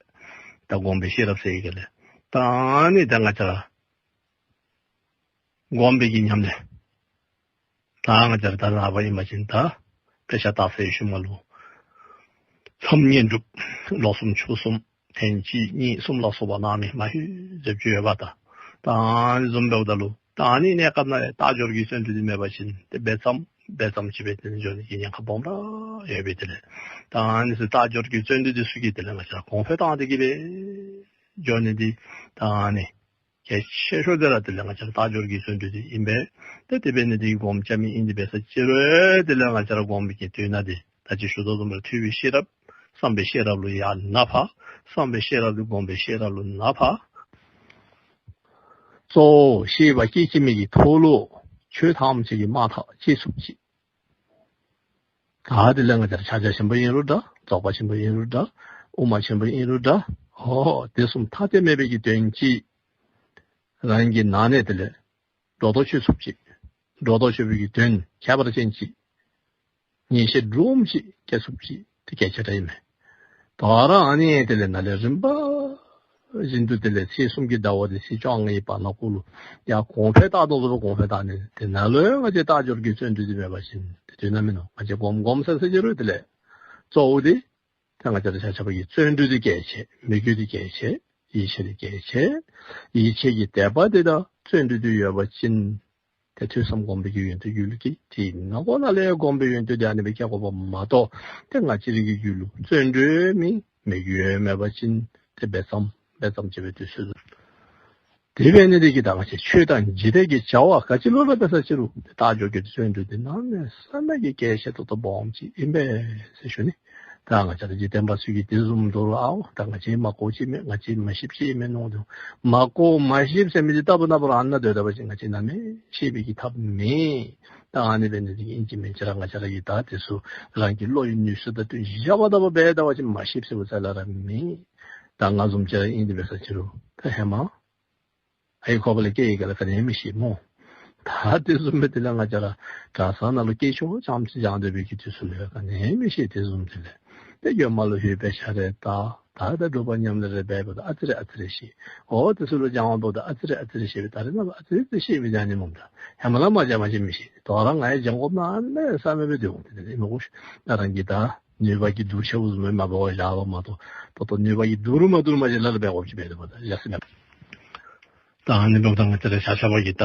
ད་སྒོམ་པའི་ཤེས་རབ་ཟེར་ཡི་ག་ལས་ད་ཨ་ནི་ད་ང་བཅས་ར་སྒོམ་པའི་གི་ཉམས་ལེན། ད་ང་བཅས་ར་ད་ལྟ་བ་ཨིན་པ་ཅིན་ད་དཔེ་ཆ་ལྟ་སའི་ཤུལ་མ་ལུ་མཚམས་བསྙེན་སྒྲུབ་ལོ་གསུམ་ཕྱོགས་གསུམ་ཐེངས་གཅིག་གཉིས་གསུམ་ལ་སོགས་པ་གནང་མི་མ་ཧུད་ཟེར་རྒྱུ་ཡོད་པ་ད། ད་ཨ་ནི་བཟུམ་འབདཝ་ད་ལུ་ད་ཨ་ནི་གནས་སྐབས་ནང་ལས་རྟགས་སྦྱོར་གྱི་བརྩོན་འགྲུས་འདི་མེད་པ་ཅིན་དེ་འབད་ཙམ་འབད་ཙམ་ཅིག་སྦེ་དེ་ནི་འགྱོ་ནི་གི་ཉེན་ཁ་སྦོམ་ར་ཡོད་པས། དེ་ལས་ད་ཨ་ནི་ཚུ་རྟགས་སྦྱོར་གྱི་བརྩོན་འགྲུས་འདི་ཚུ་གིས་དེ་ལས་ང་བཅས་ར་གོང་འཕེལ་བཏང་སྟེ་གི་སྦེ་འགྱོ་ནི་འདི་ད་ཨ་ནི་གལ་ཆེ་ཤོས་དེ་ར་དེ་ལས་ང་བཅས་ར་རྟགས་སྦྱོར་གྱི་བརྩོན་འགྲུས་དེ་ཨིན་པས། ཏེ་དེ་འབད་ནི་དེ་གིས་སྒོམ་རྐྱབ་མི་ཨིན་དེ་འབད་ས་ཅིག་རུང་དེ་ལས་ང་བཅས་ར་སྒོམ་པའི་གི་དོན་དག་དེ་ད་ཅི་ཞུ་དོ་བཟུམ་སྦེ་ཐོས་པའི་ཤེས་རབ་བསམ་པའི་ཤེས་རབ་ལུ་ཡང་ན་ཕར། བསམ་པའི་ཤེས་རབ་དེ་སྒོམ་པའི་ཤེས་རབ་ལུ་ན་ཕར། གཙོ་བོ་ཤེས་པ་སྐད་ཅིག་མའི་གི་ཐོག་ལུ་ཆོས་ཐམས་ཅད་ཀྱི་དམག་ཐག་བཅད་ཚུགསཔ་ཅིག། ད་དེ་ལས་ང་བཅས་ར་ཕྱག་རྒྱ་ཆེན་པོ་ཨིན་རུང་འདྲ། རྫོགས་པ་ཆེན་པོ་ཨིན་རུང་འདྲ། དབུ་མ་ཆེན་པོ་ཨིན་རུང་འདྲ། ཧོ་དེ་གསུམ་ཐ་དད་མེད་པའི་གི་དོན་གཅིག། རང་གི་ནང་ནས་དེ་ལས་སྒྲོ་འདོགས་གཅོད་ཚུགསཔ་ཅིག། སྒྲོ་འདོགས་གཅོད་པའི་གི་དོན་ཁྱད་པར་ཅན་ཅིག། ངེས་ཤེས་འདྲོངམ་ཅིག་སྐྱེ་ཚུགསཔ་ཅིག་དེ་གལ་ཆེ་དྲགས་ཨིན་མས། ད་རུང་ཨ་ནི་དེ་ལས་ནཱ་ལས་རིམ་པ་བཞིན་དུ་དེ་ལས་ཚེས་གསུམ་གྱི་ཟླ་བ་དེ་ཚེས་བཅོ་ལྔའི་བར་ན་ཀུན་ལུ་ཡང་གོང་འཕེལ་བཏང་དོ་བཟུམ་སྦེ་གོང་འཕེལ་བཏང་ནི་དེ་ནང་ལུ་ཡང་ང་བཅས་རྟགས་སྦྱོར་གྱི་བརྩོན་འགྲུས་དེ་མེད་པ་ཅིན་དེ་དོན་དག་མིན་ནུག། ང་བཅས་སྒོམ་སྒོམ་ཟེར་ཟེར་གྱི་རུང་དེ་ལས་གཙོ་བོ་དེ་ད་ང་བཅས་ར་ཆ་ཁྱབ་ཀྱི་བརྩོན་འགྲུས་དེ་གལ་ཆེ། མོས་གུས་དེ་གལ་ཆེ། ཡིད་ཆེས་དེ་གལ་ཆེ། ཡིད་ཆེས་ཀྱི་དད་པ་དེ་དང་བརྩོན་འགྲུས་དེ་ཡོད་པ་ཅིན་དེ་ཐོས་བསམ་སྒོམ་པའི་གི་ཡོན་ཏན་རྒྱུད་ལུ་སྐྱེ། དེ་ནང་ཁོག་ནང་ལས་སྒོམ་པའི་ཡོན་ཏན་དེ་ཨ་ནི་སྦེ་སྐྱེ་དགོཔ་མ་གཏོགས་དེ་ང་བཅས་རའི་གི་རྒྱུད་ལུ་བརྩོན་འགྲུས་མེད་མོས་གུས་མེད་པ་ཅིན་དེ་འབད་ཙམ་འབད་ཙམ་ཅིག་སྦེ་དུས་ཚོད་ དེ་བས་ནི་དེ་གི་ད་ང་ཅག་ཆོས་དང་འཇིག་རྟེན་གྱི་བྱ་བ་ག་ཅི་ལོ་ལ་བས་ས་ཅི་རུ་དེ་རྟགས་སྦྱོར་གྱི་བརྩོན་འགྲུས་དེ་གནམ་མེད་ས་མེད་ཀྱི་གལ་ཆེ་ཏོག་ཏོ་སྦོམ་ཅིག་ཨིན་པས་ཟེར་ཞུ་ནི། ད་ང་ཅག་ལ་འཇིག་རྟེན་པ་ཚུ་གིས་དེ་བཟུམ་མདོར་ཨའོ་ད་ང་ཅག་མ་གོ་ཅིག་མེད། ང་ཅག་མ་ཤེས་ཅིག་མེད་ནོ་དེ་མ་གོ་མ་ཤེས་ཟེར་མི་དེ་ལྟ་བུ་ན་བུ་རང་ན་སྡོད་ད་པ་ཅིག་ང་ཅག་ནམ་མེད་ཤེས་པའི་གི་ཐབས་མེད། ད་ཨ་ནི་བས་ནི་དེ་གི་ཨིན་ཅི་མིན་ཅི་ར་ང་ཅག་ར་གི་ད་དེ་ཚུ་རང་གི་བློ་ཡི་ནུས་ཤུགས་དང་བསྟུན་བཞག་པ་ལྟ་བུ་བས་ད་པ་ཅིག་མ་ཤེས་ཟེར་བ་ཙ་ལ་ར་མེད། ད་ང་བཟུམ་ཅིག་ར་ཨིན་དེ་བས་ས་ཅི་རུ་ད་ཧེ་མ་ཨའི་ཁོག་པ་ལ་སྐྱེ་ཡི་ག་ལ་ག་ནས་མི་ཤེས་མོ། ད་དེ་བཟུམ་མེད་དེ་ལ་ང་ཅག་ར་གྲྭ་ས་ནང་ལ་སྐྱེ་ཆོག་ཙམ་ཅིག་སྦྱང་སྡོད་པའི་གི་དུས་སུ་ལས་ག་ནས་མི་ཤེས། དེ་བཟུམ་དེ་ལས་དེ་གྱོད་མ་ལོ་ཡོད་པའི་ཆ་རེ་ད་ད་ད་སྒྲུབ་པ་ཉམས་ལེན་རེ་འབད་བ་ད་ཨ་ཙི་རེ་ཨ་ཙི་རེ་ཤེས། འོ་དེ་ཚུ་ལོ་སྦྱང་བ་འབོ་ད་ཨ་ཙི་རེ་ཨ་ཙི་རེ་ཤེས་པའི་ད་རེ་ན་ཨ་ཙི་རེ་ཨ་ཙི་རེ་ཤེས་པའི་སྦྱང་ནི་མོ། ད་ཧེ་མ་ལ་མ་སྦྱང་མ་ཅིག་མི་ཤེས། དོ་ར་ང་ཡི་སྦྱང་དགོ་ན་ཨ་ནི་ས་མེད་པའི་དེ་འོང་དེ་དེ་ནི་མ་གོ་ཤ་ད་རང་གི་ད། ནུས་པ་གི་རྡུལ་ཆེ་བོ་བཟུམ་མ་འབད་བ་བཞག་པ་མ་གཏོགས་ད་ལྟོ་ནུས་པ་གི་རྡུལ་རུ་མ་རྡུལ་མ་ཞིག་ལ་ལ་འབད་དགོཔ་ཅིག་འབད་དེ་བ་ད་ཡ་སི་མེད། ད་ཨ་ནི་འབདཝ་ད་ང་ཅག་ར་ཆ་ཆ་བ་གི་ད་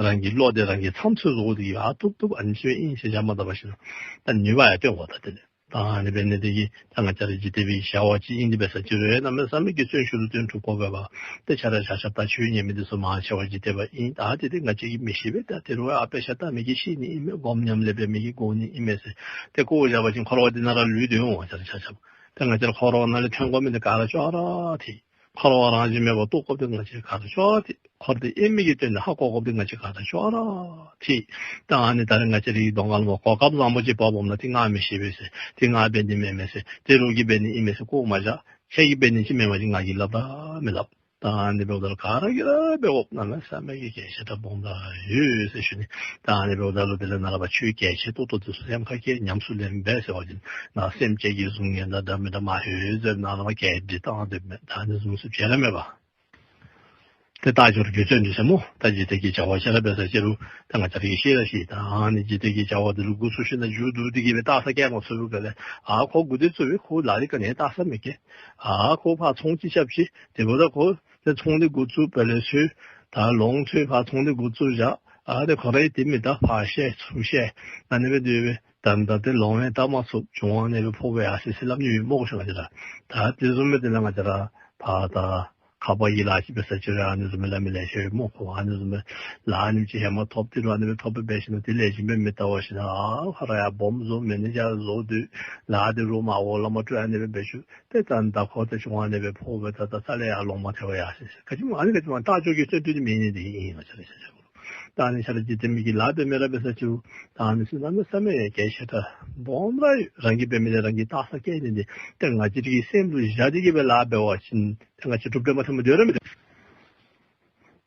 རང་གི་བློ་དེ་རང་གི་ཚམ་ཚོད་བཟོ་དེ་གི་ཨ་ཐུབ་ཐུབ་ཨ་ནི་ཚོད་ཨིན་ཞེས་བྱ་མ་ད་པ་ཞིག་ན་ད་ནུས་པ་ཡ་སྟོན་དགོ་ད་དེ་ལས་ད་ཨ་ནི་འབད་ནི་དེ་གི་ད་ང་ཅག་ར་འཇིག་རྟེན་པའི་བྱ་བ་ཅིག་ཨིན་དེ་འབད་ས་ཅི་རུ་ཡ་གནམ་མེད་ས་མེད་ཀྱི་བརྩོན་ཤུགས་རུ་བརྩོན་འགྲུས་དགོ་པས་པ། དེ་ཆ་ར་ཆ་ཆ་ད་ཆོས་ཉན་མི་དེ་ཚུ་མང་ཆེ་བ་འཇིག་རྟེན་པ་ཨིན། ད་དེ་དེ་ང་ཅག་གིས་མི་ཤེས་པས། ད་དེ་རུ་ཨ་དཔེ་ཆ་ལྟ་མི་གིས་ཤེས་ནི་ཨིན་མས། སྒོམ་ཉམས་ལེན་འབད་མི་གིས་གོ་ནི་ཨིན་མས་ཟེར། དེ་ཀོ་བཞག་པ་ཅིན་འཁོར་བ་འདི་ན་ར་ལུས་དོན་འོང་བ་ཆ་ར་ཆ་ཆ་བ། དེ་ང་ཅག་ར་འཁོར་བ་ནང་ལས་ཐོན་དགོ་མི་འདི་ག་ར་ཅོག་ར་ཐིག། འཁོར་བ་རང་བཞིན་མེད་པ་རྟོགས་དགོཔ་དེ་ང་ཅག་ག་ར་ཅོག་ཐིག། འཁོར་དེ་དབྱེར་མེད་ཀྱི་དོན་དེ་ཧ་གོ་དགོཔ་དེ་ང་ཅག་ག་ར་ཅོག་ར་ཐིག། ད་ཨ་ནི་ད་རེས་ང་ཅག་རའི་གདོང་ཁ་ལ་མོ་གོ་སྐབས་བཟང་པོ་ཅིག་བབ་འོང་ན་དེ་ང་མི་ཤེས་པས་ཟེར། དེ་ང་འབད་ནི་མེན་མས་ཟེར། དེ་རོགས་ཀྱིས་འབད་ནི་ཨིན་མས་ཟེར་ཀོ་མ་བཞག། ཁྱེད་ཀྱིས་འབད་ནི་ཅིག་མེན་མ་ཅིག་ང་གིས་ལབ་ད་མི་ལབ། ད་ཨ་ནི་འབདཝ་ད་ལུ་ག་ར་གིས་ར་འབད་དགོཔ་གནམ་མེད་ས་མེད་ཀྱི་གལ་ཆེ་དྲགས་སྦོམ་ར་ཡོད་ཟེར་ཞུ་ནི། ད་ཨ་ནི་འབདཝ་ད་ལུ་དེ་ལས་ནཱ་ལས་ཕར་ཆོས་གལ་ཆེ་ཏོག་ཏོ་དེ་ཚུ་སེམས་ཁར་བསྐྱེད་ཉམས་སུ་ལེན་འབད་ཟེར་བ་ཅིན་ནཱ་སེམས་ཅན་གྱི་གཟུགས་བརྙན་དང་འདྲ་མི་འདྲ་མ་ཧེ་ཟེར་ནཱ་ལས་ཕར་གལ་འདྲི་བཏང་དེ་མེད། ད་ཨ་ནི་བཟུམ་ཚུ་བྱེད་ར་མེད་པ། དེ་རྟགས་སྦྱོར་གྱི་བརྩོན་འགྲུས་ཟེར་མོ། ད་འཇིག་རྟེན་གྱི་བྱ་བ་ཤེས་རབ་འབད་ས་ཅི་རུ་ད་ང་ཅག་ར་གིས་ཤེས་ར་ཤེས། ད་ཨ་ནི་འཇིག་རྟེན་གྱི་བྱ་བ་འདི་ལུ་འགོ་ཚུགས་ཞིནམ་ལས་མཇུག་བསྡུ་སྟེ་གི་སྦེ་རྟགས་གསལ་བསྐྱལ་མ་ཚུགས་པའི་སྒང་ལས་ཨ་ཁོ་འགོ་དེ་ཚུགས་པའི་ཁོ་ལ་ལས་ག་ནི་རྟགས་གསལ་མི་བསྐྱལ། ཨ་ཁོ་ཕར་ཚོང་ཅིག་རྐྱབ་ཅི། དེ་འབདཝ་ད་ཁོ་དེ་ཚོང་དེ་འགོ་བཙུགས་པ་ལས་ཚུར་ད་ལོང་ཚུར་ཕར་ཚོང་དེ་འགོ་བཙུགས་བཞག། ཨ་དེ་ཁོ་རའི་དེ་མི་ད་ཕར་བཤད་ཚུར་བཤད་ཨ་ནི་སྦེ་སྡོད་པས། ད་ད་དེ་ལོང་བས་ད་མ་ཚུགས་བྱུང་བ་ཨ་ནི་སྦེ་ཕོག་པས་ཡ་ཟེར་ཟེར་སླབ་ནི་ཡོད་སྨོ་ཤིག་ང་ཅག་ར། ད་དེ་བཟུམ་སྦེ་དེ་ལས་ང་ཅག་ར་ཕར་ད་ཁ་པར་གྱི་ལཱ་ཅིག་འབད་ས་ཅི་རུང་ཨ་ནི་བཟུམ་སྦེ་སླབ་མི་ལེ་ཤ་ཡོད་སྨོ། ཁོ་ཨ་ནི་བཟུམ་སྦེ་ལཱ་ཨ་ནེམ་ཅིག་ཧེ་མ་ཐོབ་དེ་རུང་ཨ་ནི་སྦེ་ཐོབ་སྦེ་འབད་ཞིནམ་དེ་ལས་བཞིན་སྦེ་མི་ལྟ་བ་ཞིག་ན་ཨ་ཁོ་ར་ཡར་སྦོམ་བཟོ་མེ་ནེ་ཇར་བཟོ་དུས་ལཱ་དེ་རུང་མར་འོག་ལས་མར་སྤྲོད་ཨ་ནི་སྦེ་འབད་ཞིནམ་དེ་ད་ད་ཁོ་དེ་བྱུང་བ་ཨ་ནི་སྦེ་ཕོག་པས། ད་ད་རྩ་ལས་ཡར་ལོང་མ་ཐལ་བ་ཡ་ཟེར་ཟེར། ག་ཅི་སྨོ་ཨ་ནི་ག་ཅི་སྨོ་རྟགས་སྦྱོར་གྱི་བརྩོན་འགྲུས་དེ་མེད་ནི་དེ་ཨིན་ང་ཅག་ར་ཆ་ཆ་ད་ཨ་ནི་ཆ་ར་འཇིག་རྟེན་མི་གི་ལཱ་འབད་མི་ར་འབད་ས་ཅི་རུང་ད་ཨ་ནི་ཚུ་གནམ་མེད་ས་མེད་ཡང་གལ་ཆེ་དྲགས་སྦོམ་ར་ཡོད། རང་གིས་འབད་མི་དེ་རང་གིས་རྟགས་གསལ་བསྐྱལ་ནི་དེ་ཏེ་ང་བཅས་རའི་སེམས་ལུ་བཞག་སྟེ་གི་སྦེ་ལཱ་འབད་བ་ཅིན་ཏེ་ང་བཅས་གྲུབ་འབྲས་མ་ཐོན་པར་སྡོད་ར་མི་སྡོད།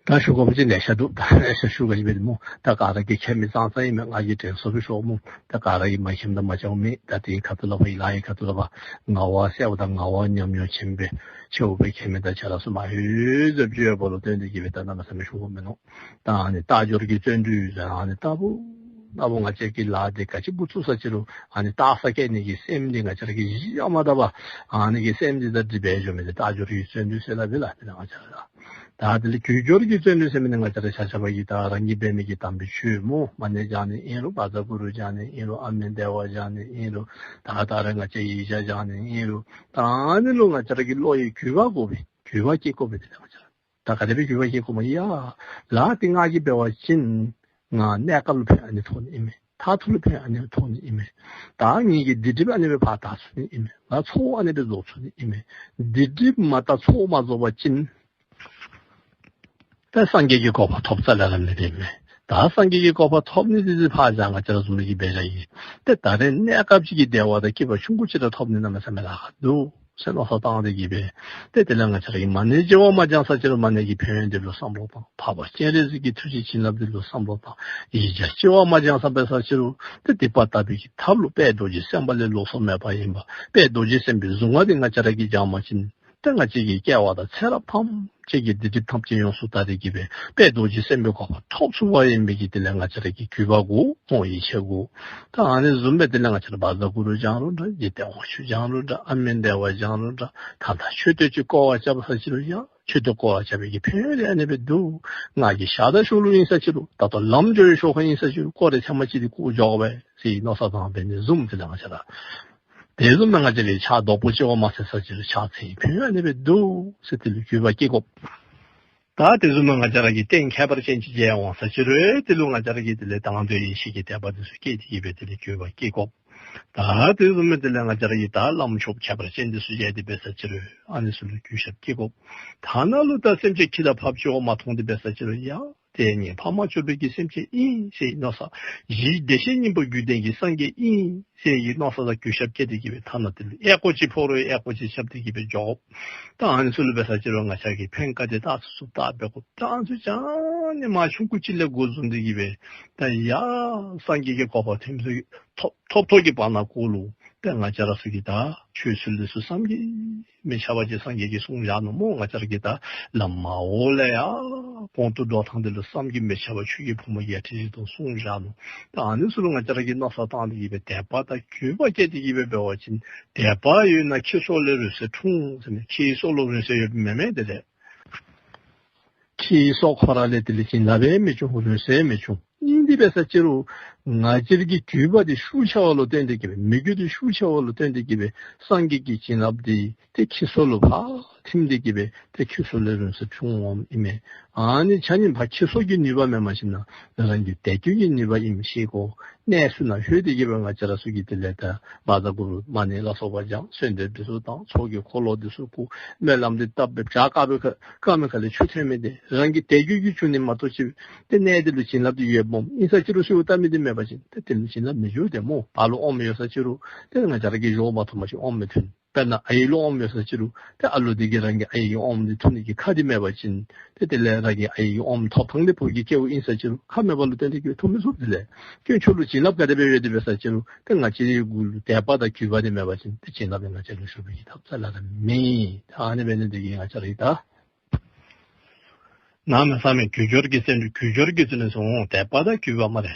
ད་ཞུ་དགོ་པ་ཅིན་ལེ་ཤ་འདུག། ད་ལེ་ཤ་ཞུ་དགོ་ཅིག་མེད་སྨོ། ད་ག་ར་གིས་མཁྱེན་མི་ཙང་ཙང་ཨིན་མས། ང་གིས་དྲན་གསོ་སྦེ་ཞུཝ་སྨོ། ད་ག་ར་གིས་མ་མཁྱེནམ་དང་མ་མཁྱེནམ་མེད། ད་དེའི་ཁ་ཐུག་ལས་ཕར་ཡི་ལཱ་ཡི་ཁ་ཐུག་ལས་ཕར་ངལ་བ་སེལཝ་དང་ངལ་བ་ཉམས་མྱོང་ཆེན་པོ་ཆེ་བོ་སྦེ་མཁྱེན་མི་དང་ཆ་རོགས་ཚུ་མ་ཧེ་ཟེར་བཅུ་ཡོད་པ་ལུ་བརྟེན་ཏེ་གི་སྦེ་ད་གནམ་མེད་ས་མེད་ཞུ་དགོཔ་མིན་ནུག། ད་ཨ་ནི་རྟགས་སྦྱོར་གྱི་བརྩོན་འགྲུས་ཟེར་ཨ་ནི་ལྟ་བུ་ལྟ་བུ་ང་བཅས་ཀྱིས་ལཱ་དེ་ག་ཅི་འགོ་བཙུགས་ས་ཅི་རུང་ཨ་ནི་རྟགས་གསལ་བསྐྱལ་ནི་གི་སེམས་འདི་ང་བཅས་ར་གིས་གཞི་བཞག་མ་ད་པར་ཨ་ནི་གི་སེམས་འདི་ད་སྒྲིབ་པའི་སྦྱོར་མི་དེ་རྟགས་སྦྱོར་གྱི་བརྩོན་འགྲུས་ཟེར་སླབ་ཨིན་ལགས། དེ་ལས་ང་བཅས་ར་ད་དེ་ལས་རྒྱུ་སྦྱོར་གྱི་བརྩོན་འགྲུས་ཟེར་མི་ནི་ང་བཅས་ར་ཆ་ཆ་བ་གིས་ད་རང་གིས་འབད་མི་གི་དམ་པའི་ཆོས་སྨོ། མ་ཎི་བགྱང་ནི་ཨིན་རུང་བཛྲ་གུ་རུ་བགྱང་ནི་ཨིན་རུང་ཨ་མི་བདེ་བ་བགྱང་ནི་ཨིན་རུང་ད་ད་རེས་ང་བཅས་ཡིག་བརྒྱ་བགྱང་ནི་ཨིན་རུང་ད་ཨ་ནི་ལུ་ང་བཅས་ར་གི་བློ་ཡི་གུས་པ་དགོ་པས། གུས་པ་བསྐྱེད་དགོ་པས། དེ་ལས་ང་བཅས་ར་ད་ག་དེ་སྦེ་གུས་པ་བསྐྱེད་དགོཔ་སྨོ། ཡ་ལཱ་འདི་ང་གིས་འབད་བ་ཅིན་ང་གནས་སྐབས་ལུ་ཕན་ཨ་ནི་ཐོགས་ནི་ཨིན་མས། མཐར་ཐུག་ལུ་ཕན་ཨ་ནི་ཐོགས་ནི་ཨིན་མས། ད་ངེ་གི་སྡིག་སྒྲིབ་ཨ་ནི་སྦེ་ཕར་དག་ཚུགས་ནི་ཨིན་མས། ང་ཚོགས་ཨ་ནི་སྦེ་རྫོགས་ཚུགས་ནི་ཨིན་མས། སྡིག་སྒྲིབ་མ་དག་ཚོགས་མ་རྫོགས་པ་ཅིན་ད་སངས་རྒྱས་ཀྱི་གོ་འཕང་ཐོབ་རྩ་ལས་ར་མི་ཐོབ་མས། ད་སངས་རྒྱས་ཀྱི་གོ་འཕང་ཐོབ་ནི་དེ་དེ་ཕར་བཞག་ང་བཅས་ར་བཟུམ་མའི་གིས་འབད་བཞག་ཡི། ཏེ་ད་རེས་གནས་སྐབས་ཅིག་གི་བདེ་བ་དང་སྐྱིད་པ་ཆུང་ཀུ་ཅིག་ར་ཐོབ་ནི་གནམ་མེད་ས་མེད་ལཱ་ཁག་འདུག་ཟེར་མནོ་བསམ་བཏང་སྟེ་གི་སྦེ། ཏེ་དེ་ལས་ང་བཅས་ར་གིས་མ་ཎི་བགྱང་བ་མ་བགྱང་ས་ཅི་རུང་མ་ཎི་གི་ཕན་ཡོན་དེ་ལུ་བསམ་བློ་བཏང་། འཕགས་པ་སྤྱན་རས་གཟིགས་ཀྱི་ཐུགས་རྗེ་བྱིན་རླབས་དེ་ལུ་བསམ་བློ་བཏང་། ཡིག་བརྒྱ་བགྱང་བ་མ་བགྱང་ས་འབད་ས་ཅི་རུང་ཏེ་སྡིག་པ་དག་པའི་གི་ཐབས་ལུ་དཔལ་རྡོ་རྗེ་སེམས་དཔའ་ལས་ལོགས་སུ་མེད་པ་ཨིན་པ། དཔལ་རྡོ་རྗེ་སེམས་དཔའི་གཟུངས་སྔགས་དེ་ང་བཅས་ར་གིས་བགྱང་བ་ཅིན་ཏེ་ང་བཅས་ཀྱི་སྐྱེ་བ་དང་ཚེ་རབས་ཐམས་ཅད་ཀྱི་སྡིག་སྒྲིབ་ཐམས་ཅད་ཡོངས་སུ་དག་སྟེ་གི་སྦེ་དཔལ་རྡོ་རྗེ་སེམས་དཔའི་གོ་འཕང་ཐོབ་ཚུགས་པ་ཨིན་པའི་གི་དེ་ལས་ང་བཅས་ར་གིས་གུས་པ་དགོ། ཡིད་ཆེས་དགོ། ད་ཨ་ནི་བཟུམ་སྦེ་དེ་ལས་ང་བཅས་ར་བཛྲ་གུ་རུ་བགྱང་རུང་འདྲ། འཇིག་རྟེན་དབང་ཕྱུག་བགྱང་རུང་འདྲ། ཨ་མི་བདེ་བ་བགྱང་རུང་འདྲ། ད་ལྟ་མཆོད་རྟེན་ཅིག་བསྐོར་བར་བཅར་བ་ས་ཅི་རུང་ཡང་མཆོད་རྟེན་བསྐོར་བར་བཅར་བའི་གི་ཕན་ཡོན་དེ་ཨ་ནི་སྦེ་འདུག། ང་གིས་ཞག་དང་ཞོགས་ལུ་ཨིན་ས་ཅི་རུང་ད་ལྟོ་ལམ་འགྱོ་བའི་ཞོར་ཁར་ཨིན་ས་ཅི་རུང་སྐོར་ར་ཐེངས་མ་གཅིག་དེ་བསྐོར་འགྱོ་དགོ་པས་ཟེར་མནོ་བསམ་བཏང་འབད་ནི་བཟུམ་དེ་ལས་ང་བཅས་ར་དེ་བཟུམ་སྦེ་ང་བཅས་ར་ཕྱག་རྡོག་པོ་གཅིག་པོ་མ་ཟེར་ས་ཅི་རུང་ཕྱག་འཚལ་བའི་ཕན་ཡོན་ཨ་ནི་སྦེ་འདུག་ཟེར་དེ་ལུ་གུས་པ་བསྐྱེད་དགོ། ད་དེ་ཚོ་ནི་ང་བཅས་ར་གི་རྟེན་ཁྱད་པར་ཅན་གྱི་མཇལ་འོང་ས་ཅི་རུང་དེ་ལུ་ང་བཅས་ར་གི་དེ་ལས་དང་དོན་ཡེ་ཤེས་ཀྱི་དད་པ་དེ་ཚུ་སྐྱེས་ཏེ་གི་སྦེ་དེ་ལས་འགྱོད་པ་སྐྱེ་དགོ། ད་དེ་ཚོ་ནི་དེ་ལས་ང་བཅས་ར་གི་ད་བླམ་ཆོསཔ་ཁྱད་པར་ཅན་དེ་ཚུ་མཇལ་ཏེ་འབད་ས་ཅི་རུང་ཨ་ནི་ཚུ་ལུ་གུས་ཞབས་སྐྱེ་དགོ། ཐ་ན་ལུ་ད་སེམས་ཅན་ཁྱི་དང་ཕགཔ་ཅིག་འོ་མ་མཐོང་སྟེ་འབད་ས་ཅི་རུང་ཡ། དེ་ནི་ཕ་མ་གཅོད་པའི་གི་སེམས་ཅན་ཨིན་ཟེར་མནོ་ས། གཞི་བདེ་གཤེགས་སྙིང་པོ་བརྒྱུད་ལྡན་གྱི་སངས་རྒྱས་ཨིན་ཟེར་གྱི་མནོ་ས་དང་གུས་ཞབས་བསྐྱེད་དེ་གི་སྦེ་ཐ་ན་དེ་ལུ་ཨེ་ཀོ་ཅིག་ཕོག་རུང་ཨེ་ཀོ་ཅིག་ཞབས་དེ་གི་སྦེ་འགྱོ། ད་ཨ་ནི་ཚུ་ལུ་འབད་ས་ཅི་རུང་ང་བཅས་ཀྱིས་ཕན་བཀའ་དྲིན་བཏགས་ཚུགས་ཚུགས་བཏགས་འབད་དགོ། ད་ཨ་ནི་ཚུ་ཅང་ནི་མ་ཆུང་ཀུ་ཅིག་ལས་འགོ་བཟུང་སྟེ་གི་སྦེ་ད་ཡ་སངས་རྒྱས་ཀྱི་གོ་འཕང་ཐོབ་ཚུགས་ཐོབ་ཐོབ་ཐོབ་ཀྱི་བར་ན་གུ་ལུ་ཏེ་ང་བཅས་ར་ཚུ་གིས་ད་ཆོས་ཚུལ་འདི་ཚུ་བསམ་གྱིས་མི་ཁྱབ་པ་ཅིག་སངས་རྒྱས་ཀྱིས་གསུངས་བཞག་ནུག་སྨོ། ང་བཅས་ར་གིས་ད་བླ་མ་འོ་ལས་ཡ་གོང་དུ་འགྲོ་ཐངས་འདི་ལུ་བསམ་གྱིས་མི་ཁྱབ་པ་ཆོས་ཀྱི་ཕུང་པོ་བརྒྱད་ཁྲི་བཞི་སྟོང་གསུངས་བཞག་ནུག། ད་ཨ་ནི་ཚུ་ལུ་ང་བཅས་ར་གིས་མནོ་བསམ་བཏང་སྟེ་གི་སྦེ་དད་པ་དང་གུས་པ་བསྐྱེད་དེ་གི་སྦེ་འབད་བ་ཅིན་དད་པ་ཡོད་ན་ཁྱི་སོགས་ལས་རུང་ཟས་འཁྲུངས་ཟེར་ནི། ཁྱི་སོགས་ལུ་རུང་ཟས་ཡོདཔ་མེན་མས། དེ་ལས་ཁྱི་སོགས་ཁོ་ར་ལས་དེ་ལས་བྱིན་རླབས་མི་འབྱུང་། རུང་ཟས་མི་འབྱུང་། ཨིན་དེ་འབད་ས་ཅི་རུང་ང་བཅས་ར་གི་གུས་པ་དེ་ཤུགས་ཆེ་བ་ལུ་བརྟེན་ཏེ་གི་སྦེ་མོས་གུས་དེ་ཤུགས་ཆེ་བ་ལུ་བརྟེན་ཏེ་གི་སྦེ་སངས་རྒྱས་ཀྱི་བྱིན་རླབས་དེ་ཏེ་ཁྱི་སོགས་ལུ་ཕར་ཐིམ་སྟེ་གི་སྦེ་ཏེ་ཁྱི་སོགས་ལས་རུང་ཟས་འཁྲུངས་འོངམ་ཨིན་མས། ཨ་ནི་ཆ་མཉམ་ཕར་ཁྱི་སོགས་ཀྱི་ནུས་པ་མེན་པ་ཅིན་ན་རང་གི་དད་གུས་ཀྱི་ནུས་པ་ཨིནམ་ཤེས་དགོ། གནས་ཚུལ་ནང་ལྷོད་དེ་གི་སྦེ་ང་བཅས་ར་ཚུ་གིས་དེ་ལས་ད་བཛྲ་གུ་རུ་མ་ཎི་ལ་སོགས་པ་བགྱང་། གསོལ་འདེབས་འདི་ཚུ་བཏང་། ཚོགས་ཀྱི་འཁོར་ལོ་འདི་ཚུ་བསྐོར། སྨོན་ལམ་འདི་བཏབ་སྦེ་བྱ་དཀའ་བའི་ཁ་དཀའ་མི་ཁ་ལས་ཆུ་ཐོན་མི་དེ་རང་གི་དད་གུས་ཀྱིས་བྱུང་ནི་མ་གཏོགས་ཅིག་ཏེ་གནས་དེ་ལུ་བྱིན་རླབས་དེ་ཡོདཔ་སྨོ། ཨིན་ས་ཅི་རུང་གསོལཝ་བཏབ་མི་དེ་མེད་པ་ཅིན་ཏེ་དེ་ལུ་བྱིན་རླབས་མི་འཇུག་དེ་སྨོ། ཕར་ལུ་ཨོམ་ཡོད་ས་ཅི་རུང་ཏེ་ང་བཅས་ར་གིས་ཞོ་མ་འཐུང་པ་ཅིན་ཨོམ་མི་ཐོན། དཔེར་ན་ཨའི་ལུ་ཨོམ་ཡོད་ས་ཅི་རུང་ཏེ་ཨ་ལོ་དེ་གིས་རང་གི་ཨའི་གི་ཨོམ་དེ་འཐུང་ནི་གི་ཁ་དེ་མེད་པ་ཅིན་ཏེ་དེ་ལས་རང་གི་ཨའི་གི་ཨོམ་ཐོབ་ཐངས་དེ་བོད་ཀྱི་སྐྱེ་བོ་ཨིན་ས་ཅི་རུང་ཁ་མེད་པ་ལུ་བརྟེན་ཏེ་གི་འཐུང་མི་ཚུགས། དེ་ལས་དཀོན་མཆོག་ལུ་བྱིན་རླབས་ག་དེ་སྦེ་ཡོད་དེ་འབད་ས་ཅི་རུང་ཏེ་ང་བཅས་རའི་གུ་ལུ་དད་པ་དང་གུས་པ་དེ་མེད་པ་ཅིན་ཏེ་བྱིན་རླབས་དེ་ང་བཅས་ལུ་ཞུགས་པའི་གི་ཐབས་རྩ་ལས་ར་མེད། ཨ་ནི་འབད་ནི་དེ་གིས་ང་བཅས་ར་གིས་ད་གནམ་མེད་ས་མེད་གུས་སྦྱོར་གྱི་སེམས་གུས་སྦྱོར་གྱི་ཚུལ་ནས་སོང་། དད་པ་དང་གུས་པ་སྨ་རེ།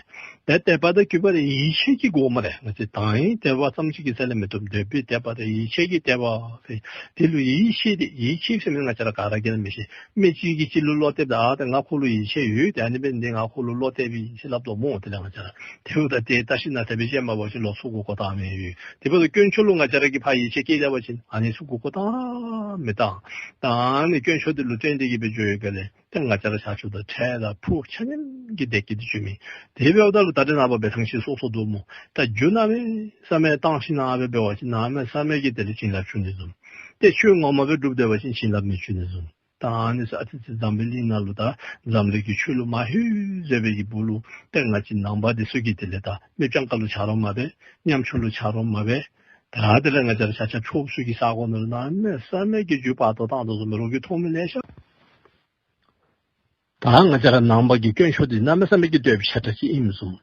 དེ་དད་པ་དང་གུས་པ་དེ་ཡིད་ཆེས་ཀྱི་སྒོ་སྨ་རེ། ང་བཅས་དང་ཡིན་དད་པ་ཙམ་ཅིག་གིས་ཚད་ལས་མི་ཐུབ། འདོད་པའི་དད་པ་དང་ཡིད་ཆེས་ཀྱི་དད་པ་ཟེར། དེ་ལུ་ཡིད་ཆེས་ཏེ་ཡིད་ཆེས་ཟེར་མི་ང་བཅས་ར་ག་ར་གིས་མི་ཤེས། མི་གཅིག་གིས་གཅིག་ལུ་བློ་གཏད་ད་ཨ་ད་ང་ཁོ་ལུ་ཡིད་ཆེས་ཡོད། དེ་ཨ་ནི་འབད་ནི་དེ་ང་ཁོ་ལུ་བློ་གཏད་པས་ཟེར་སླབ་དོ་སྨོ། དེ་ལས་ང་བཅས་ར་དེ་འུ་ད་དེ་བརྟག་ཞིབ་གནང་ཐབས་པའི་ཅན་མ་པ་ཅིན་ལོག་ཚུར་མགུ་སྐོར་བཏང་མི་ཡོད། དེ་འབདཝ་ད་དཀོན་མཆོག་ལུ་ང་བཅས་ར་གིས་ཕར་ཡིད་ཆེས་སྐྱེས་ད་པ་ཅིན་ཨ་ནི་ཚུར་མགུ་སྐོར་བཏང་ར་མི་བཏང་། ད་ཨ་ནི་དཀོན་མཆོག་དེ་ལུ་བརྟེན་ཏེ་གི་སྦེ་འགྱོ་ཡོད་ག་ལས་ཏེ་ང་བཅས་ར་ཆ་ཁྱབ་ད་འཕྲལ་དང་ཕུགས་ཆ་མཉམ་གྱི་བདེ་སྐྱིད་དེ་འབྱུང་མི། དེ་འབདཝ་ད་ལུ་ད་དེ་ནངས་པ་འབད་ཐངས་ཤིག་སོ་སོ་འདུག་སྨོ། ད་རྒྱུ་གནམ་མེད་ས་མེད་བཏང་ཞིནམ་ལས་འབད་བ་ཅིན་གནམ་མེད་ས་མེད་ཀྱི་དེ་ལས་བྱིན་རླབས་འཇུག་ནི་བཟུམ། ཏེ་ཆོས་ངོ་མ་སྦེ་སྒྲུབ་སྡོད་པ་ཅིན་བྱིན་རླབས་མི་འཇུག་ནི་བཟུམ། ད་ཨ་ནི་ས་ཨ་ཙི་ཙི་འཛམ་བུའི་གླིང་ནང་ལུ་ད་འཛམ་གླིང་གི་ཆོས་ལུགས་མ་ཧུད་ཟེར་བའི་གི་སྦུག་ལུ་ཏེ་ང་བཅས་ནང་པ་འདི་ཚུ་གིས་དེ་ལས་ད་མི་སྤྱང་ཀ་ལུ་ཆ་རོགས་མ་འབད། ཉམ་ཆུང་ལུ་ཆ་རོགས་མ་འབད། ད་དེ་ལས་ང་བཅས་ར་ཆ་ཁྱབ་ཕྱོགས་བཅུ་གི་ས་གོ་ནང་ལུ་གནམ་མེད་ས་མེད་ཀྱི་རྒྱུ་བར་དོ་བཏང་དོ་བཟུམ་མའི་རོགས་ཀྱིས་མཐོང་མི་ལེ་ཤ། ད་ང་བཅས་ར་ནང་པ་གི་དཀོན་མཆོག་འདི་གནམ་མེད་ས་མེད་ཀྱི་འདོད་པ་ཆེ་དྲགས་ཅིག་ཨིནམ་བཟུམ།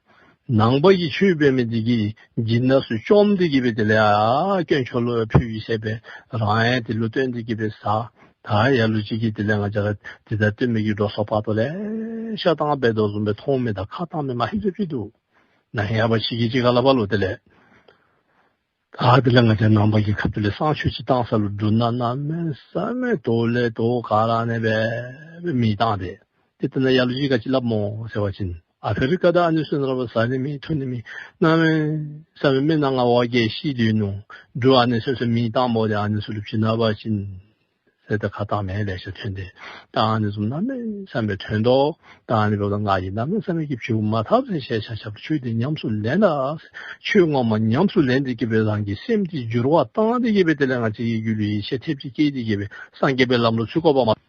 ནང་པ་གི་ཆོས་འབད་མི་འདི་གིས་སྦྱིན་བདག་ཚུ་བཅོམ་སྟེ་གི་སྦེ་དེ་ལས་ཨ་དཀོན་མཆོག་ལུ་ཕུལ་ཡི་ཟེར་སྦེ་རང་ཡང་དེ་ལུ་བརྟེན་ཏེ་གི་སྦེ་ཟ། ད་ལ་ལུ་ཅིག་གིས་དེ་ལས་ང་བཅས་ར་དེ་དང་བསྟུན་མི་གི་འགྲོ་སོང་བར་དོ་ལེ་ཤ་བཏང་འབད་དོ་བཟུམ་སྦེ་མཐོང་མི་དང་ཁ་བཏང་མི་མ་ཧེ་ཟེར་ཅིག་འདུག། ན་ཧེ་ཡ་བ་ཅིག་གིས་ཅིག་ག་ལ་བ་ལོ་དེ་ལས། ད་དེ་ལས་ང་བཅས་ནང་པ་གི་ཁ་ཐུག་ལས་བསང་མཆོད་ཅིག་བཏང་ས་ལུ་འབྲུ་སྣ་གནམ་མེད་ས་མེད་དོ་ལེ་དོ་ག་ར་ཨ་ནི་སྦེ་སྦེ་མེ་བཏང་སྟེ། ཏེ་དེ་ནང་ལ་ལུ་ཅིག་ག་ཅི་སླབ་སྨོ་ཟེར་བ་ཅིན་ཨ་ཕི་རི་ཀ་དང་ཨ་ནི་ཚུ་ནང་ར་བ་ཟ་ནི་མེད་འཐུང་ནི་མེད། གནམ་མེད་ས་མེད་མི་ནང་ང་འོ་བརྒྱལ་ཤི་སྡོད་ནུག། འབྲུ་ཨ་ནི་ཚུ་ཚུ་མེ་བཏང་སྨོ། ཏེ་ཨ་ནི་ཚུ་ལུ་བྱིན་ན་བ་ཅིན། ཟེར་ཏེ་ཁ་བཏང་མི་ལེ་ཤ་ཐོན་ཏེ། ད་ཨ་ནི་བཟུམ་གནམ་མེད་ས་མེད་ཐོན་དོ། ད་ཨ་ནི་འབདཝ་ད་ང་གིས་གནམ་མེད་ས་མེད་ཀྱི་བྱིན་མ་ཐབས་ཟེར་ཞལ་ཆ་ཆབ་ཆོས་འདི་ཉམས་སུ་ལེན་ད། ཆོས་ངོ་མ་ཉམས་སུ་ལེན་ཏེ་གི་སྦེ་རང་གི་སེམས་འདི་འགྱུར་བ་བཏང་སྟེ་གི་སྦེ་དེ་ལས་ང་བཅས་ཀྱི་རྒྱུད་ལུ་ཡིད་ཆེས་ཐེབས་ཅིག་སྐྱེས་ཏེ་གི་སྦེ་སངས་རྒྱས་པའི་ལམ་ལུ་ཚུད་དགོ་པ་མ།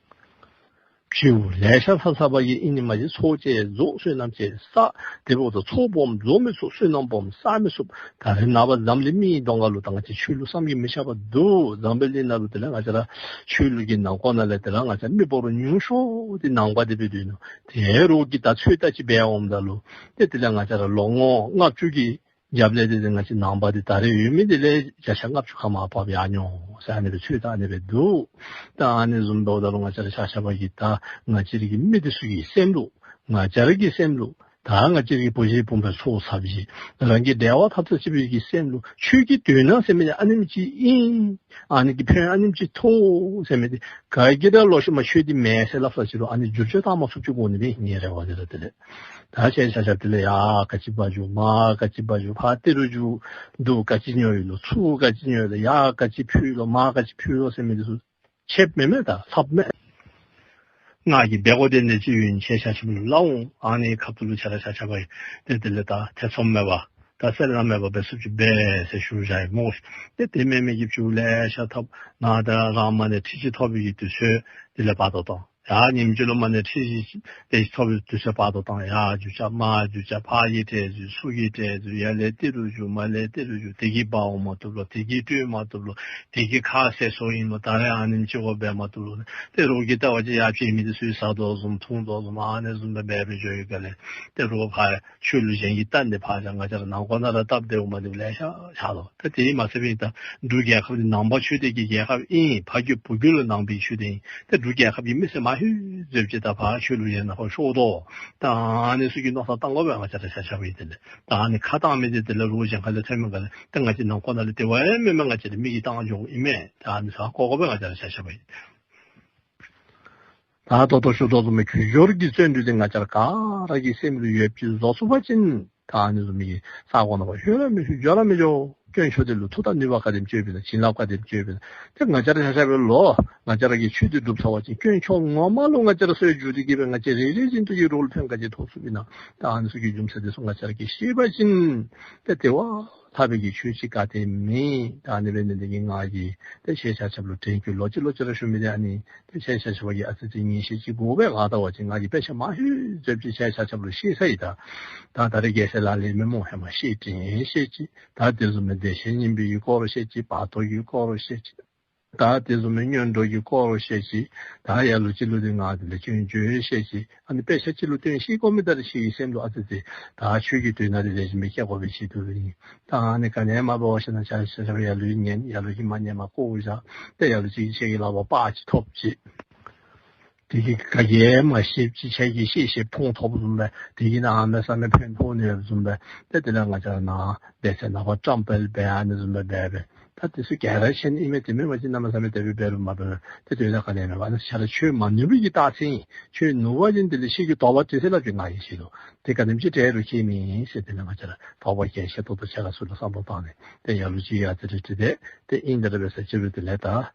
བྱིན་ལེ་ཤ་ལྷ་ས་པ་གིས་ཨིན་ནི་མ་གཞི་ཚོགས་བཅས་རྫོགས་བསོད་ནམས་བཅས་བསགས། དེ་འབདཝ་ད་ཚོགས་སྦོམ་རྫོགས་མི་ཚུགས། བསོད་ནམས་སྦོམ་བསགས་མི་ཚུགས། ད་རེས་ནངས་པ་འཛམ་གླིང་མི་གི་གདོང་ཁ་ལུ་ད་ང་བཅས་ཆོས་ལུགས་བསམ་གྱིས་མི་ཁྱབ་པ་འདུག། འཛམ་བུའི་གླིང་ནང་ལུ་དེ་ལས་ང་བཅས་ར་ཆོས་ལུགས་ཀྱི་ནང་འཁོད་ནང་ལས་དེ་ལས་ང་བཅས་མི་འབོར་ཉུང་ཤོས་དེ་ནང་པ་དེ་སྦེ་སྡོད་ནུག། དེ་རོགས་ཀྱིས་ད་ཚོད་ལྟ་ཅིག་འབད་འོངམ་ད་ལུ་ཏེ་དེ་ལས་ང་བཅས་ར་ལོ་ངོ་ལྔ་བཅུ་གི་རྒྱབ་ལས་དེ་དེ་ང་བཅས་ནང་པ་དེ་ད་རེས་ཡོད་མི་དེ་ལས་བརྒྱ་ཆ་ལྔ་བཅུ་ཁ་མར་བབས་ཡར་འགྱོ་ཟེར་ཨ་ནི་སྦེ་ཚོད་ལྟ་ཨ་ནི་སྦེ་འདུག། ད་ཨ་ནི་བཟུམ་འབདཝ་ད་ལུ་ང་བཅས་ར་ཆ་ཁྱབ་ཀྱིས་ད་ང་བཅས་ར་གི་མི་དེ་ཚུ་གི་སེམས་ལུ་ང་བཅས་ར་གི་སེམས་ལུ། ད་ང་བཅས་ར་གི་བུ་གཞི་བུམ་པའི་ཚོགས་ཟབ་ཅིང་རང་གི་འབྲེལ་བ་འཐབ་ས་ཅིག་པའི་གི་སེམས་ལུ་ཆོས་ཀྱི་དོན་སྣང་ཟེར་མི་དེ་ཨ་ནེམ་ཅིག་ཨིན། ཨ་ནི་གི་ཕན་ཨ་ནེམ་ཅིག་ཐོགས་ཟེར་མི་དེ་ག་གིས་ར་ལོག་ཤུལ་མ་ཆོས་འདི་མེན་ཟེར་སླབ་ས་ཅིག་རུང་ཨ་ནི་བསྒྱུར་བཅོས་བཏང་མ་ཚུགས་ཅིག་དགོ་ནི་སྦེ་ངེས་རེ་བ་དེ་ར་དེ་ལས། ད་ཁྱེད་ཆ་ཁྱབ་དེ་ལས་ཡ་ག་ཅི་འབག་འགྱོ་མར་ག་ཅི་འབག་འགྱོ་ཕར་ཏི་རུ་འགྱོ་འདུག་ག་ཅི་ཉོ་ཡི་ལོ་ཚུར་ག་ཅི་ཉོ་ཡི་ལོ་ཡར་ག་ཅི་ཕུལ་ལོ་མར་ག་ཅི་ཕུལ་ལོ་ཟེར་མི་དེ་ཚུ་ཆེབ་མེན་མས། ད་ལྷབ་མས། ང་གི་བེ་གོ་དེ་ནས་ཅི་ཡོད་ཆེ་ཤ་ཆེན་པོ་ལ་འོང་ཨ་ནི་ཁབ་ཏུ་ལུ་ཆ་ར་ཆ་ཆ་བ་ཡི་དེ་དེ་ལས་ད་ཐེ་ཚོམ་མེད་པ་ད་སེར་སྣ་མེད་པ་བེ་སུབ་ཅི་བེ་སེ་ཞུ་བྱ་ཡི་མོ། དེ་དེ་མེ་མེ་གི་བཅུ་ལས་ཤ་ཐབ་ང་ད་རང་མ་ནས་ཁྲི་ཅི་ཐོབ་ཡི་དུས་ཚོད་དེ་ལས་བར་དོ་དང་། ཡ་ཉིམ་ཅི་ལོ་མ་ནས་ཁྲི་ཅི་དེ་ཐོབ་ཡི་དུས་ཚོད་བར་དོ་དང་། ཡ་རྒྱུ་ཆ་མ་རྒྱུ་ཆ་ཕ་ཡི་ཏྲེ་ཟུ་སུ་གི་ཏྲེ་ཟུ་ཡ་ལས་ཏི་རུ་ཞུ་མ་ལས་ཏི་རུ་ཞུ་དེ་གི་བ་འོ་མ་ཐུབ་ལོ་དེ་གི་སྤྲོད་མ་ཐུབ་ལོ་དེ་གི་ཁ་སེ་སོ་ཡིན་ལོ་ད་རེ་ཨ་ནིམ་ཅི་གོ་བེ་མ་ཐུབ་ལོ་དེ་རོ་གི་ལྟ་བ་ཅི་ཡ་ཕྱི་མི་དེ་སུས་ཟ་དོ་བཟུམ་འཐུང་དོ་བཟུམ་ཨ་ནེ་བཟུམ་པའི་བེ་བེ་ཇོ་ཡི་ག་ལས་དེ་རོ་ཕ་ཆོས་ལུགས་གཞན་གྱི་ལྟ་ནས་ཕར་བཞག་ང་ཅག་ནང་ཁོ་ན་ལ་སྟབས་བདེ་བོ་མ་འདུག་ལས་ཤག་ཤག་ལོ། ད་དེའི་མ་ཚད་པའི་ད་འབྲུག་རྒྱལ་ཁབ་འདི་ནང་པ་ཆོས་ལྡན་གྱི་རྒྱལ་ཁབ་ཨིན། ཕ་རྒྱུད་བུ་རྒྱུད་ལ་ནང་པའི་ཆོས་ལྡན་ཨིན། ད་འབྲུག་རྒྱལ་ཁབ་ཀྱི་མི་སེར་མ་ཧུད་ཟོས་ཅི་ད་ཕར་ཆོས་ལུགས་གཞན་ན་ཕར་ཤོག་དོ། ད་ཨ་ནི་སུ་གི་མནོ་བསམ་བཏང་དགོས་པས་ང་ཅག་ད་ཤ་ཤ་བའི་དེ་ལས་ད་ཨ་ནི་ཁ་བཏང་མི་དེ་དེ་ལ་རུ་གཞན་ཁ་ལ་ཐོན་མི་ག་ལ་ད་ང་ཅི་ནང་ཁོ་ན་ལ་དེ་བས་མེད་མེད་ང་ཅི་ལ་མི་གི་བཏང་འཇོག་ཨིན་མས། ད་ཨ་ནི་ས་ཁོ་དགོས་པས་ང་ཅག་ད་ཤ་ཤ་བའི། ད་ཏོག་ཏོ་ཞུ་ཏོག་ཏོ་མི་གུ་ཞོར་གྱི་བརྩོན་འགྲུས་དེ་ང་ཅག་ག་ར་གི་སེམས་ལ་ཡོད་ཅི་བཟོ་ཚུགས་པ་ཅིན་ད་ཨ་ནི་བཟོ་མི་གི་ས་གོ་ན་བ་ཤོད་ར་མི་ཤོད་འཇོ་ར་མི་འཇོ་སྐྱོན་ཆོ་དེ་ལུ་ཐུགས་ད་ནུས་པ་ག་དེམ་ཅོས་པིན་ན་བྱིན་རླབས་ག་དེམ་ཅོས་པིན་ན་དེ་ང་ཅག་ར་ཤ་ཤ་བའི་ལོ་ང་ཅག་ར་གི་ཆོས་དེ་སྒྲུབ་ཚར་བ་ཅིན་སྐྱོན་ཆོ་ངོ་མ་ལོ་ང་ཅག་ར་སོའི་རྒྱུ་དེ་གི་བས་ང་ཅག་རེ་རེ་བཞིན་དུ་ཡི་རོགས་ལ་ཕན་ག་ཅི་ཐོགས་ཚུགས་པིན་ན་ད་ཨ་ནི་སུ་གི་རྒྱུ་མཚན་དེ་སུ་ང་ཅག་ར་གི་ཤེས་པ་ཅིན་དེ་དེ་བ། ལྷ་བེ་གི་ཆོས་ཅི་ག་དེ་མེད། ད་ནི་བེ་ནི་འདི་གི་ང་གི་དེ་ཤེས་བྱ་ཆབ་ལུ་དྲན་རྒྱུ་ལོ་ཅི་ལོ་ཅི་ར་ཞུ་མི་དེ་ཨ་ནི་དེ་ཤེས་བྱ་ཆབ་ཀྱི་ཨ་ཙི་ཙི་ཉིན་ཤེས་ཅི་དགོས་པའི་ང་ལྟ་བ་ཅི་ང་གི་དཔེ་ཆ་མ་ཧུད་ཙེབ་ཅི་ཤེས་བྱ་ཆབ་ལུ་ཤེས་ས་ཡི་ད། ད་ད་རེ་རྒྱལ་སྲས་ལག་ལེན་མི་མོ་ཧེ་མ་ཤེས་དྲན་ཤེས་ཅི་ད་དེ་བཟུམ་མི་བདེ་གཤེགས་སྙིང་པོའི་གི་སྐོར་ཤེས་ཅི་བར་དོ་གི་སྐོར་ཤེས་ཅི། ད་དེ་ཚོ་མི་སྔོན་འགྲོ་གི་སྐོར་བཤད་ཅིག་ད་ཡ་ལུ་ཅི་ལུ་དེ་ང་དེ་ལ་སྐྱོན་བརྗོད་བཤད་ཅིག་ཨ་ནི་དཔེ་ཆ་ཅི་ལུ་སྟོན་ཤེས་ཀོ་མི་ལྟར་ཤེས་ཀྱི་སེམས་ལུ་ཨ་ཙི་ཙི་ད་ཆོས་ཀྱི་དུས་ན་དེ་ལས་བཞིན་པའི་སྐྱེ་དགོས་པའི་ཆེད་དུ་ཡིན། ད་ཨ་ནི་ག་ནས་མ་འབད་བ་ཤེས་ན་ཆ་ཤ་ཤ་ཡ་ལུའི་ཉན་ཡ་ལུ་ཀྱི་མ་ཉན་མ་ལྐོག་བཞག་དེ་ཡ་ལུ་ཅིག་ཆེ་གི་ལག་པ་པག་ཅིག་ཐོབ་ཅིག་དེ་གི་ག་གེ་མ་ཤེས་ཅི་ཆ་གི་ཤེས་ཤེས་ཕུང་ཐོབ་བཟུམ་པས་དེ་གི་ནང་མེད་ས་མེད་ཕན་ཐོགས་ནས་བཟུམ་པས་དེ་དེ་ལས་ང་ཅག་ནང་བསྡད་ཚེ་ནག་པ་བཀྲམ་སྤེལ་བས་ཨ་ནི་བཟུམ་པས་བས་པས་ད་དེ་ཚོ་ག་ར་ཤེས་ནི་ཨི་མེད་དེ་མེད་མ་ཅི་གནམ་མེད་ས་མེད་དེ་བས་བས་རུ་མ་བས་དེ་དོན་དག་ག་ནས་མེད་པ་ནི་ཤ་ར་ཆོས་མ་ནུས་པའི་གི་རྟགས་མཚན་ཡིན། ཆོས་ནུས་པ་ཅན་དེ་ལས་ཤེས་ཀྱི་དོགས་པ་དྲི་ཚེ་ལབ་ཀྱི་ང་ཡིན་ཤེས་དོ། དེ་ག་ནེམ་ཅི་བྲལ་རུ་ཁྱེད་མིན་ཟེར་དེ་ལས་ང་ཅག་ལ་དོགས་པ་རྒྱན་ཤེས་ཏོག་ཏོ་ཆ་ག་སུ་ལ་བསམ་བློ་བཏང་ནས་དེ་ཡ་ལུ་ཅི་ཡ་དེ་རེ་དྲི་དེ་དེ་ཨིན་དེ་རེ་བས་ས་ཅི་རུ་དེ་ལས་ད་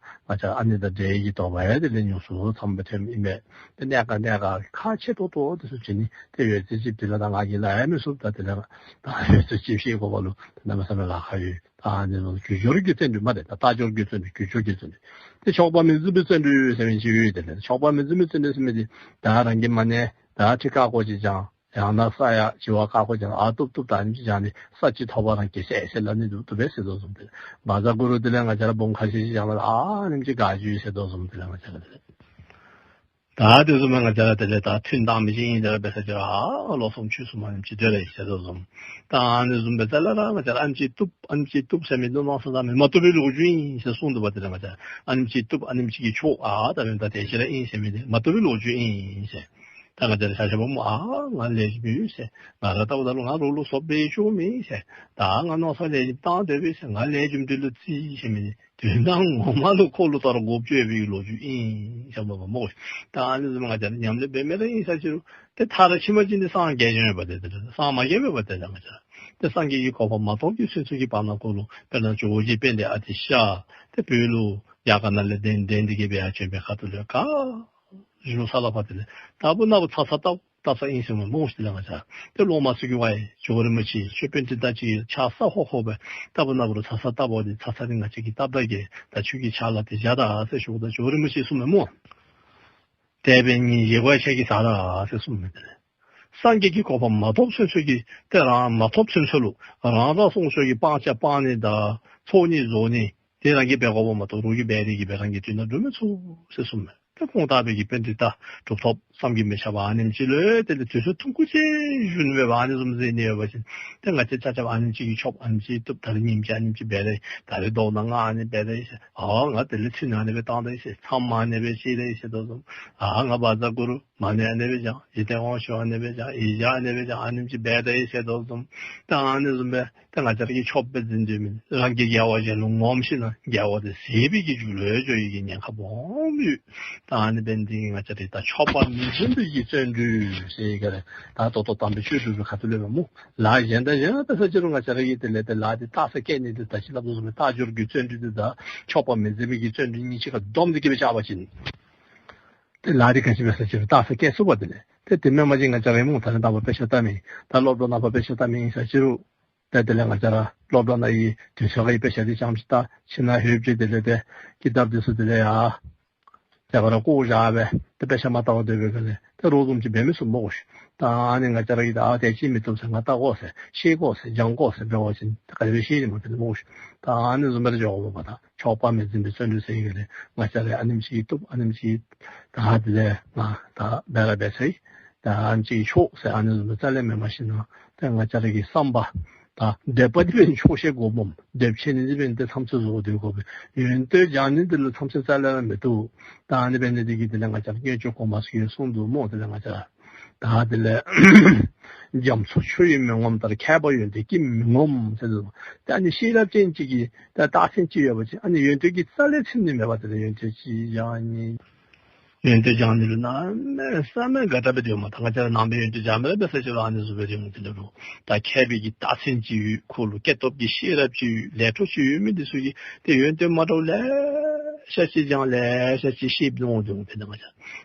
ང་ཅག་ཨ་ནི་ད་འདྲེ་ཡི་དོགས་པ་ཡ་དེ་ལས་ཉུང་སུ་ཚང་བའི་ཐེམ་ཨིན་པས། དེ་གནས་ཀ་གནས་ཀ་ཁ་ཆེ་ཏོག་ཏོ་དེ་སུ་བྱེད་ནི་དེ་ཡོད་ཚེ་ཅིབ་དེ་ལ་ད་ང་གི་ལ་ཡ་མི་སུབ་ད་དེ་ལ་ད་ཡོད་ཚེ་ཅིབ་ཤེས་དགོས་པ་ལུ་ད་ནམ་ས་མེད་ལ་ཁ་ཡོད་ད་ཨ་ནི་ལུ་རྒྱུ་སྦྱོར་གྱི་བརྩོན་འགྲུས་མ་རེད་ད་ལྟ་སྦྱོར་གྱི་བརྩོན་འགྲུས་རྒྱུ་སྦྱོར་གྱི་བརྩོན་འགྲུས། དེ་ཆོག་པ་མི་འཛིན་པའི་བརྩོན་འགྲུས་ཟེར་བའི་ཅིག་ཡོད་དེ་ལས་ཆོག་པ་མི་འཛིན་པའི་བརྩོན་འགྲུས་ཟེར་མི་དེ་ད་རང་གི་མ་ནས་ད་ཁྲི་ཀ་ཀོ་ཅིག་ཅང་། ཡང་ན་ས་ཡ་བྱི་བ་ཀ་ཁོ་ཅང་ཨ་ཏུབ་ཏུབ་ད་ནི་ཅི་ཅང་ནི་ས་ཅི་ཐོབ་པ་རང་གི་སད་སད་ལ་ནི་འདུག་ཏུ་བས་སད་དོ་བཟུམ་དེ་བ་ཛ་གུ་རུ་དེ་ལས་ང་ཅག་ལ་བོང་ཁ་ཤས་ཅི་ཅང་ལ་ཨ་ནི་ཅི་ག་ཅུ་སད་དོ་བཟུམ་དེ་ལས་ང་ཅག་ལ་དེ་ལས་ད་དེ་བཟུམ་མ་ང་ཅག་ལ་དེ་ལས་ད་ཐུན་དང་མི་ཅི་ཡིན་དེ་ལ་བས་ས་ཅི་ཨ་ལོ་གསུམ་ཆུ་གསུམ་མ་ནི་ཅི་དེ་ལས་སད་དོ་བཟུམ་ད་ཨ་ནི་བཟུམ་བས་ཙ་ལ་ར་ང་ཅག་ལ་ཨ་ནི་ཅི་ཏུབ་ཨ་ནི་ཅི་ཏུབ་ཟེར་མི་འདུག་ནོ་ས་ད་མི་མ་ཏུབ་པའི་ལོ་རྒྱུས་ཡིན་ཟེར་གསུངས་འདུག་པ་དེ་ལས་ང་ཅག་ཨ་ནི་ཅི་ཏུབ་ཨ་ནི་ཅི་གི་ཆོག་ཨ་ད་བས་ད་དེ་ཅི་ལ་ཡིན་ཟེར་མི་དེ་མ་ཏུབ་པའི་ལོ་རྒྱུས་ཡིན་ཟེར། ད་ང་ཅག་ལ་ཤ་ཤ་བ་མོ་ཨ་ང་ལས་ཀྱི་མི་ཡོད་ཟེར། ང་ར་ལྟ་བུ་ད་ལོ་ང་རོགས་ལུ་སོབ་པའི་ཆུ་མི་ཟེར། ད་ང་ནོ་ས་ལས་ཀྱི་བཏང་སྡོད་པའི་ཟེར་ང་ལས་ཀྱི་མདུན་ལུ་རྩིས་ཟེར་མི་དོན་དག་ངོ་མ་ལུ་ཁོ་ལུ་ལྟར་མགོ་བཅོས་པའི་ལོ་རྒྱུས་ཨིན་ཤ་མ་བ་མོ། ད་ཨ་ནི་ཟེར་ང་ཅག་ལ་ཉམས་ལེན་འབད་མེད་ར་ཨིན་ས་ཅི་རུ་དེ་མཐར་ཕྱིན་པ་ཅིན་དེ་སངས་རྒྱས་ཀྱང་ཡོད་པ་དེ་དེ་སངས་མ་རྒྱས་མེད་པ་དེ་ད་ང་ཅག་དེ་སངས་རྒྱས་ཀྱི་གོ་འཕང་མ་ཐོབ་ཀྱི་ཚུན་ཚོད་ཀྱི་བར་ན་ཁོ་ལུ་དཔེར་ན་ཇོ་བོ་རྗེ་དཔལ་ལྡན་ཨ་ཏི་ཤ་དེ་བོད་ལུ་ཡ་ག་ན་ལས་གདན་གདན་འདི་གི་བེ་ཡ་བྱོན་པའི་ཁ་ཐུག་ལས་ཀ་རི་ལུ་ས་ལ་ཕ་དེ་ལས་ད་བུ་ན་བུ་ཚ་ཚ་ཏག་ཏག་ས་ཨིན་ཟེར་མོ་མོ་ཞིག་ལ་ང་ཅག་དེ་ལོ་མ་སུ་གི་བ་ཡི་ཇོ་བོ་རིན་པོ་ཆེ་ཆོས་དཔོན་དེ་ད་ཅིག་ཆ་ས་ཧོ་ཧོ་བས་ད་བུ་ན་བུ་རུ་ཚ་ཚ་ཏག་པོ་དེ་ཚ་ཚ་དེ་ང་ཅག་གི་སྟབས་ད་གེ་ད་ཆོས་ཀྱི་ཆ་ལ་དེ་བཞག་ད་ཟེར་ཞུ་ད་ཇོ་བོ་རིན་པོ་ཆེ་གསུངས་མེ་མོ། དད་པའི་ཉིན་བཞེས་སྒོ་ཆ་གི་ཟ་ར་ཟེར་གསུངས་མེ་དེ་ལས། སངས་རྒྱས་ཀྱི་གོ་འཕང་མ་ཐོབ་ཚུན་ཚོད་ཀྱི་དེ་རང་མ་ཐོབ་ཚུན་ཚོད་ལུ་རང་རང་སོང་ཚོད་ཀྱི་སྤང་བྱ་སྤང་ནི་དང་ཚོགས་གཉིས་རྫོགས་ནི་དེ་རང་གི་བེ་གོ་བོ་མ་གཏོགས་རོགས་ཀྱི་བེ་རེ་གི་བེ་རང་གི་དུས་ན་འགྲུབ་མི་ཚུགས་ཟེར་གསུངས་མེ། ད་ཁོང་དག་པའི་གི་དཔེ་འདི་ལྟ་གྲུབ་ཐོབ་བསམ་གྱིས་མི་ཁྱབ་པ་ཨ་ནེམ་ཅི་ལོས་དེ་ལས་དུས་ཚོད་ཐུང་ཀུ་ཅིག་བཞུན་བས་པ་ཨ་ནི་བཟུམ་ཟེར་ནི་ཡོད་པ་ཅིན་དེ་ང་ཚེ་ཆ་ཆ་ཨ་ནེམ་ཅི་གི་ཆོབ་ཨ་ནེམ་ཅི་བཏུབ་ད་རེ་ཉིམ་ཅི་ཨ་ནེམ་ཅི་བེ་རེ་ད་རེ་ལྡོག་ན་ང་ཨ་ནི་བེ་རེ་ཨ་ང་དེ་ལས་ཚུན་ཨ་ནི་བེ་བཏང་ད་ཤེས་མཚམས་ཨ་ནི་བེ་ཤེས་རེ་ཤེས་དོ་བཟུམ་ཨ་ང་བ་ཛ་གུ་རུ། མ་ཎི་ཨ་ནེ་བེ་ཅང་ཡེ་ཏེ་ཝང་ཤོ་ཨ་ནེ་བེ་ཅང་ཡེ་ཞ་ཨ་ནེ་བེ་ཅང་ཨ་ནེམ་ཅི་བེ་ད་ཡེ་ཤེས་དོ་བཟུམ། ད་ཨ་ནི་བཟུམ་བེ་ད་ང་ཅག་གི་ཆོབ་བེ་འཛིན་དུས་མིན་རང་གི་དགེ་བ་གཞན་ལུ་ངོམ་ཤེས་ན་དགེ་བ་དེ་ཟད་པའི་གི་རྒྱུ་ལོས་ཅོ་ཡི་གི་ཉེན་ཁ་སྦོམ་ཡོད། ད་ཨ་ནི་བེ་འདི་གི་ང་ཅག་རེ་ད་ཆོག་པ་མི་འཛིན་པའི་གི་བརྩོན་འགྲུས་ཟེར་ག་རེ་ད་ཏོག་ཏོག་དམ་པའི་ཆོས་སྒྲུབ་པའི་ཁ་ཐུག་ལས་བེ་མོ། ལ་གཞན་དང་གཞན་ལ་ད་ས་ཅི་རུ་ང་ཅག་རེ་གི་དེ་ལས་དེ་ལ་དེ་རྟགས་ས་སྐད་ནི་དེ་ད་ཅི་ལབ་དོ་བཟུམ་བེ་རྟགས་སྦྱོར་གྱི་བརྩོན་འགྲུས་དེ་ད་ཆོག་པ་མི་འཛིན་པའི་གི་བརྩོན་འགྲུས་གཉིས་ཆ་ག་བསྡོམས་ཏེ་གི་བེ་བཅའ་བ་ཅིན། དེ་ལ་རི་ག་ཅི་བས་ས་ཅི་རུ་རྟགས་ས་སྐད་སུ་བ་དེ་ལས་དེ་དེ་མེད་མ་ཅིག་ང་ཅག་རེ་མོ་ད་ནི་དམ་པ་དཔེ་ཤ་ལྟ་མིན་ད་སློབ་གྲོགས་རྣམ་པ་དཔེ་ཤ་ལྟ་མིན་ས་ཅི་རུ། ད་དེ་ལས་ང་ཅག་ར་སློབ་གྲྭ་ན་ཡི་དུས་ཚོད་ཀྱི་དཔེ་ཆ་དེ་ཅམ་ཅི་ལྟ་ཕྱི་ན་ཧོབ་ཅི་དེ་ལས་དེ་ཀི་ཏབ་དེ་སུ་དེ་ལས་ཡ། དེ་ག་ར་ལྐོག་བཞག་པས་དེ་དཔེ་ཆ་མ་ལྟ་བ་སྡོད་པའི་ག་ལས་དེ་རོགས་ཙམ་གྱི་འབད་མི་སུ་མོ་གོ་ཤི། ད་ཨ་ནི་ང་ཅག་ར་ཡི་ད་ཨ་དེ་ཅི་མི་ཐུབ་ཟེར་ང་ལྟ་གོ་ཟེར་ཤེས་གོ་ཟེར་སྦྱང་གོ་ཟེར་འབད་བ་ཅིན་དེ་ག་རེ་བས་ཤེས་ནི་མ་དེ་ནི་མོ་གོ་ཤི། ད་ཨ་ནི་བཟུམ་པར་འཇོག་དགོས་པ་དང་ཆོག་པ་མི་འཛིན་པའི་བརྩོན་འགྲུས་ཟེར་ཡི་ག་ལས་ང་ཅག་ར་ཨ་ནེམ་ཅིག་གཏུབ་ཨ་ནེམ་ཅིག་ད་དེ་ལས་ང་ད་འབད་ར་འབད་ཚེ་ད་ཨ་ནེམ་ཅིག་ཆོག་ཟེར་ཨ་ནི་བཟུམ་པ་རྩ་ལས་མེད་མ་ཤེས་ན་དེ་ང་ཅག་ར་གི་བསམ་པ། ད་འདོད་པ་འདི་བས་ཆོག་ཤེས་དགོས་མོམ། འདོད་ཆེན་ནི་འདི་བས་འདི་མཚམས་ཚོད་བཟོ་དགོས་དགོས་པས་ཡོན་ཏན་སྦྱང་ནི་འདི་ལ་མཚམས་ཚོད་རྩ་ལས་མི་འདུག། ད་ཨ་ནི་བས་ནི་འདི་གི་འདི་ལས་ང་ཅག་སྔོན་བྱོན་གོང་མ་སུ་ཡོད་གསུངས་འདུག་མོ། དེ་ལས་ང་ཅག་ད་དེ་ལས་རྒྱ་མཚོ་ཆུ་ཡིས་མི་ངོམས་ལྟར་མཁས་པ་ཡོན་ཏན་སྐྱེས་མི་ངོམས་ཟེར་འདུག། ད་ཨ་ནི་ཤེས་རབ་ཅན་གཅིག་གིས་ད་རྟགས་མཚན་གཅིག་ཡོད་པ་ཅིག་ཨ་ནི་ཡོན་ཏན་གྱི་རྩ་ལས་ཚིམ་ནི་མེད་པ་དེ་ལས་ཡོན་ཏན་གཅིག་ཡང་ནི། ཡོན་ཏན་སྦྱང་ནི་ལ་གནམ་མེད་ས་མེད་དགའ་དྲགས་པའི་དེ་མ་ད་ང་ཅག་ནང་པའི་ཡོན་ཏན་སྦྱང་མི་ལ་དཔེ་ས་ཆེ་ལ་ཨ་ནི་བཟོ་བའི་དེ་མ་དེ་འདྲ་རུ་ད་མཁས་པའི་གི་རྟགས་མཚན་ཅིག་ཡོད། ཁོ་ལུ་སྐྱེ་སྟོབས་ཀྱི་ཤེས་རབ་ཅིག་ཡོད། ལས་འཕྲོ་ཅིག་ཡོད་མི་འདི་ཚོ་གིས་དེ་ཡོན་ཏན་མ་འདྲ་བ་ལེ་ཤ་ཅིག་སྦྱང་ལེ་ཤ་ཅིག་ཤེས་མྱོང་དེ་མ་དེ་ང་ཅག་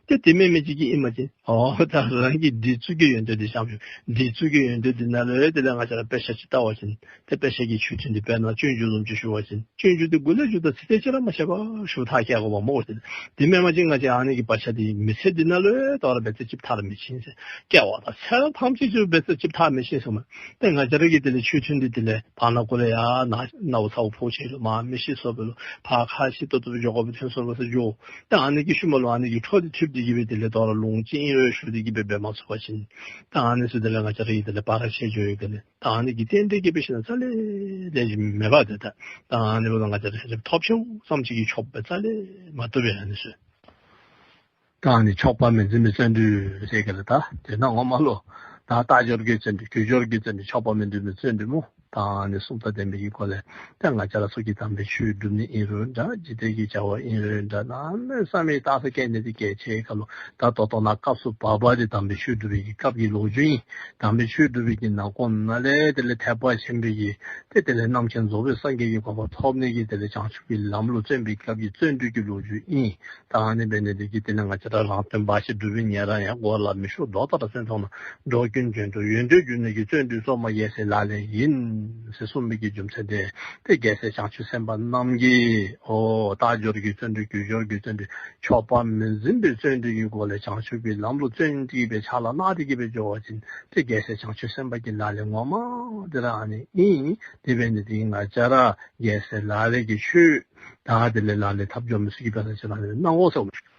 དེ་དེ་མེད་མེད་ཅིག་གི་ཨིན་མ་ཅིན་ཨོ་ད་རང་གི་འདི་ཚུ་གི་ཡོན་ཏན་དེ་སྦྱང་བྱུང་འདི་ཚུ་གི་ཡོན་ཏན་དེ་ན་ལོས་དེ་ལས་ང་ཅག་ལ་དཔེ་ཤ་ཅིག་ལྟ་བ་ཅིན། དེ་དཔེ་ཆ་གི་ཆོས་ཚུལ་འདི་དཔེར་ན་སྤྱོད་འཇུག་ལུམ་ཅིག་ཞུ་བ་ཅིན་སྤྱོད་འཇུག་འདི་འགུ་ལས་འཇུག་དང་ཚིག་གཏེར་ཅི་ར་མ་བཤད་པ་ཞུ་ཐག་བཅད་དགོས་པ་མོ་ཟེར། དེ་མེད་མ་ཅིག་ང་ཅག་ཨ་ནི་གི་བར་ཆ་འདི་མི་ཚེ་འདི་ན་ལོས་དོ་ར་འབད་ཚེ་ཅིབ་ཐག་ར་མི་ཕྱིན་ཟེར། སྐྱེ་བ་དང་ཚེ་རབས་ཐམས་ཅད་ཅིག་འབད་ཚེ་ཅིབ་ཐག་མི་ཕྱིན་ཟེར་མ། དེ་ང་ཅག་ར་གི་དེ་ལས་ཆོས་ཚུལ་འདི་དེ་ལས་བར་ན་ཀོ་ལས་ཡ་ན་ན་བ་ཚ་བོ་ཕོག་ཆེ་ལོ་མ་མི་ཤི་སོ་བེ་ལོ་ཕ་ཁ་ཤི་ཏོ་ཏོ་བེ་འཇོག་གོ་བེ་ཐོན་སོ་བེ་ས་འཇོག། དེ་ཨ་ནི་གི་ཤུ་མ་ལོ་ཨ་ནི་གི་འཕྲོ་འདི་ཐུབ་འདི་གི་བེ་དེ་ལས་དོ་ར་ལུང་ཅི་ཨིན་རོ་ཞུ་འདི་གི་བེ་འབད་མ་ཚུགས་པ་ཅིན། དེ་ཨ་ནི་ཚུ་དེ་ལས་ང་ཅག་ར་གི་དེ་ལས་བར་ཆད་འཇོག་ཡོད་གི་ནི། ད་ཨ་ནི་གི་རྟེན་འབྲེལ་གྱི་དཔེ་ཤེས་ན་རྩ་ལས་ལས་ཀྱི་མེད་པ་དེ་ད་ད་ཨ་ནི་བོ་ང་ཅག་རེ་ཐོབ་ཆུང་ཙམ་ཅིག་གིས་ཆོག་པའི་རྩ་ལས་མ་ཐུབ་པའི་ཨ་ནི་ཚོད། ད་ཨ་ནི་ཆོག་པ་མི་འཛིན་པའི་བརྩོན་འགྲུས་ཟེར་གི་རེད། ད་དེ་ན་ངོ་མ་ལོ་ད་རྟགས་སྦྱོར་གྱི་བརྩོན་འགྲུས་རྒྱུ་སྦྱོར་གྱི་བརྩོན་འགྲུས་ཆོག་པ་མི་འཛིན་པའི་བརྩོན་འགྲུས་མོ། ད་ཨ་ནི་གསུམ་ད་ལྡན་པའི་གི་སྒོ་ལས་ད་ང་ཅག་ར་ཚོ་གི་དམ་པའི་ཆོས་སྒྲུབ་ནི་ཨིན་རུང་འདྲ་འཇིག་རྟེན་གྱི་བྱ་བ་ཨིན་རུང་འདྲ་གནམ་མེད་ས་མེད་རྟགས་ས་སྐད་ནས་དེ་སྐད་ཆའི་ཁ་ལོ་ད་ཏོ་ཏོ་ན་སྐབས་སུ་བབ་པ་དེ་དམ་པའི་ཆོས་སྒྲུབ་པའི་གི་སྐབས་ཀྱི་ལོ་རྒྱུས་ཨིན། དམ་པའི་ཆོས་སྒྲུབ་པའི་གི་ནང་ཁོངས་ན་ལས་དེ་ལས་ཐེག་པ་ཆེན་པོའི་གི་དེ་དེ་ལས་རྣམ་མཁྱེན་རྫོགས་པའི་སངས་རྒྱས་ཀྱི་གོ་འཕང་ཐོབ་ནས་གི་དེ་ལས་བྱང་ཆུབ་ཀྱི་ལམ་ལུ་བརྩོན་པའི་སྐབས་ཀྱི་བརྩོན་འགྲུས་ཀྱི་ལོ་རྒྱུས་ཨིན། ད་ཨ་ནི་འབད་ནས་དེ་གི་དེ་ལས་ང་ཅག་ར་རང་དོན་འབའ་ཞིག་སྒྲུབ་པའི་ཉེ་རང་ཡང་མགོ་ལ་མི་ཤོར་མདོ་ལྟར་སེམས་མཐོང་ན་འགྲོ་ཀུན་འབྱོན་འགྲོ་ཡོན་ཏན་འབྱུང་ནི་གི་བརྩོན་འགྲུས་གཙོ་མ་རྒྱལ་སྲས་ལག་ལེན་ཡིན་ཟེར་གསུངས་པའི་གི་རྒྱུ་མཚན་དེ་དེ་རྒྱལ་སྲས་བྱང་ཆུབ་སེམས་དཔའ་རྣམས་ཀྱིས་ཨོ་རྟགས་སྦྱོར་གྱི་བརྩོན་འགྲུས་རྒྱུ་སྦྱོར་གྱི་བརྩོན་འགྲུས་ཆོག་པ་མི་འཛིན་པའི་བརྩོན་འགྲུས་ཀྱི་སྒོ་ལས་བྱང་ཆུབ་ཀྱི་ལམ་ལུ་བརྩོན་འགྲུས་པའི་ཕྱག་ལ་གནག་དེ་གི་བེ་འཇོག་པ་ཅིན་དེ་རྒྱལ་སྲས་བྱང་ཆུབ་སེམས་དཔའ་གི་ལག་ལེན་ངོ་མ་དེ་ར་ཨ་ནི་ཨིན། དེ་འབད་ནི་དེ་ང་ཅག་ར་རྒྱལ་སྲས་ལག་ལེན་གྱི་ཆོས་ད་དེ་ལས་ལག་ལེན་ཐབས་སྦྱོར་མི་སུ་གི་དཔེ་ས་ཆེ་ལག་ལེན་གནང་འོ་ཟེར་བ།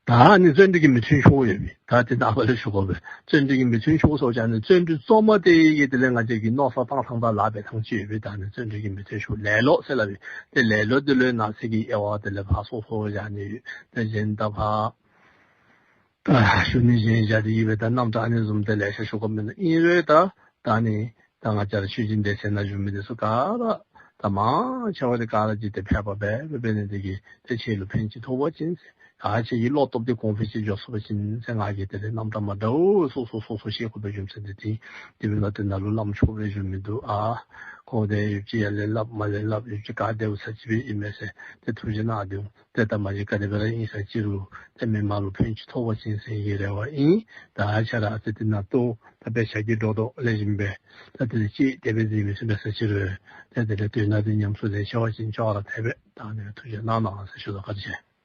ད་ནི་བརྩོན་འགྲུས་ཀྱི་མི་མཐུན་ཕྱོགས་ཡོད་པས་ད་དེ་ནང་པ་ལས་ཞུ་དགོས་པས་བརྩོན་འགྲུས་ཀྱི་མི་མཐུན་ཕྱོགས་སོགས་ཀྱང་ནི་བརྩོན་འགྲུས་གཙོ་མ་དེ་ཡི་གི་དེ་ལས་ང་ཅག་གི་མནོ་བསམ་བཏང་ཐང་ད་ལག་པའི་ཐང་ཅི་ཡོད་པས་ད་ནི་བརྩོན་འགྲུས་ཀྱི་མི་མཐུན་ཕྱོགས་ལེ་ལོ་ཟེར་ལབ་པས་དེ་ལེ་ལོ་དེ་ལོའི་ནང་གསེས་ཀྱི་དབྱེ་བ་དེ་ལས་ཕར་སོ་སོ་བཞག་ནི་ཡོད་དེ་བཞིན་ད་ཕར། ད་ཞུ་ནི་གཞན་བཞག་དེ་ཡིན་པས་ད་རྣམ་གྲངས་ནི་བཟུམ་དེ་ལེ་ཤ་ཞུ་དགོས་མིན་ན་ཨིན་རུང་ད་ད་ནི་ད་ང་ཅག་ཆོས་སྦྱིན་སྡེ་ཚན་ན་བཞུགས་མི་དེ་ཚོ་ག་ར་ད་མང་ཆེ་བ་དེ་ག་ར་ཅིག་དེ་ཕེབས་པ་འབད་འབད་འབད་ནི་དེ་གིས་དེ་ཆོས་ལུ་ཕན་ཅིག་ཐོགས་པ་ཅིན་ཟེར་ག་ཆོས་ཀྱི་བློ་སྟོབས་དེ་གོང་འཕེལ་ཅིག་འགྱོ་ཚུགས་པ་ཅིན་ཟེར་ང་གིས་དེ་ལས་རྣམ་གྲངས་མ་འདྲཝ་སོ་སོ་སོ་སོ་ཤེས་དགོས་པའི་རྒྱུ་མཚན་དེ་དེ་དེ་བས་ན་དེ་ནང་ལུ་བླམ་ཆོས་པའི་བཞུགས་མི་འདུག་ཨ། ཁོང་དེ་ཡོད་ཅིག་ཡར་ལས་སླབ་མར་ལས་སླབ་ཡོད་ཅིག་ག་བདེ་བོ་ས་ཅིག་སྦེ་ཨིན་མས་ཟེར་དེ་ཐུགས་རྗེ་གནང་དེ། དེ་ལྟ་མ་གཞི་ག་དེ་སྦེ་ར་ཨིན་ས་ཅི་རུང་དེ་མི་མང་ལུ་ཕན་ཅིག་ཐོགས་པ་ཅིན་ཟེར་གྱི་རེ་བ་ཨིན། ད་ཆ་ར་ཨ་ཙི་དེ་ན་ལྟོ་ད་དཔེ་ཆ་གི་སྒྲོ་འདོགས་ལེན་བཞིན་པས་ད་དེ་ལས་ཅིག་དེ་སྦེ་འཛིན་མི་ཚུགས་པས་ས་ཅི་རུང་དེ་དེ་ལས་དོན་དག་དེ་ཉམས་སུ་ལེན་ཤེས་པ་ཅིན་ཅོག་ར་འཐད་པས་ད་ནི་ཐུགས་རྗེ་གནང་གནང་ཟེར་ཞུ་དོ། བཀའ་དྲིན་ཆེ།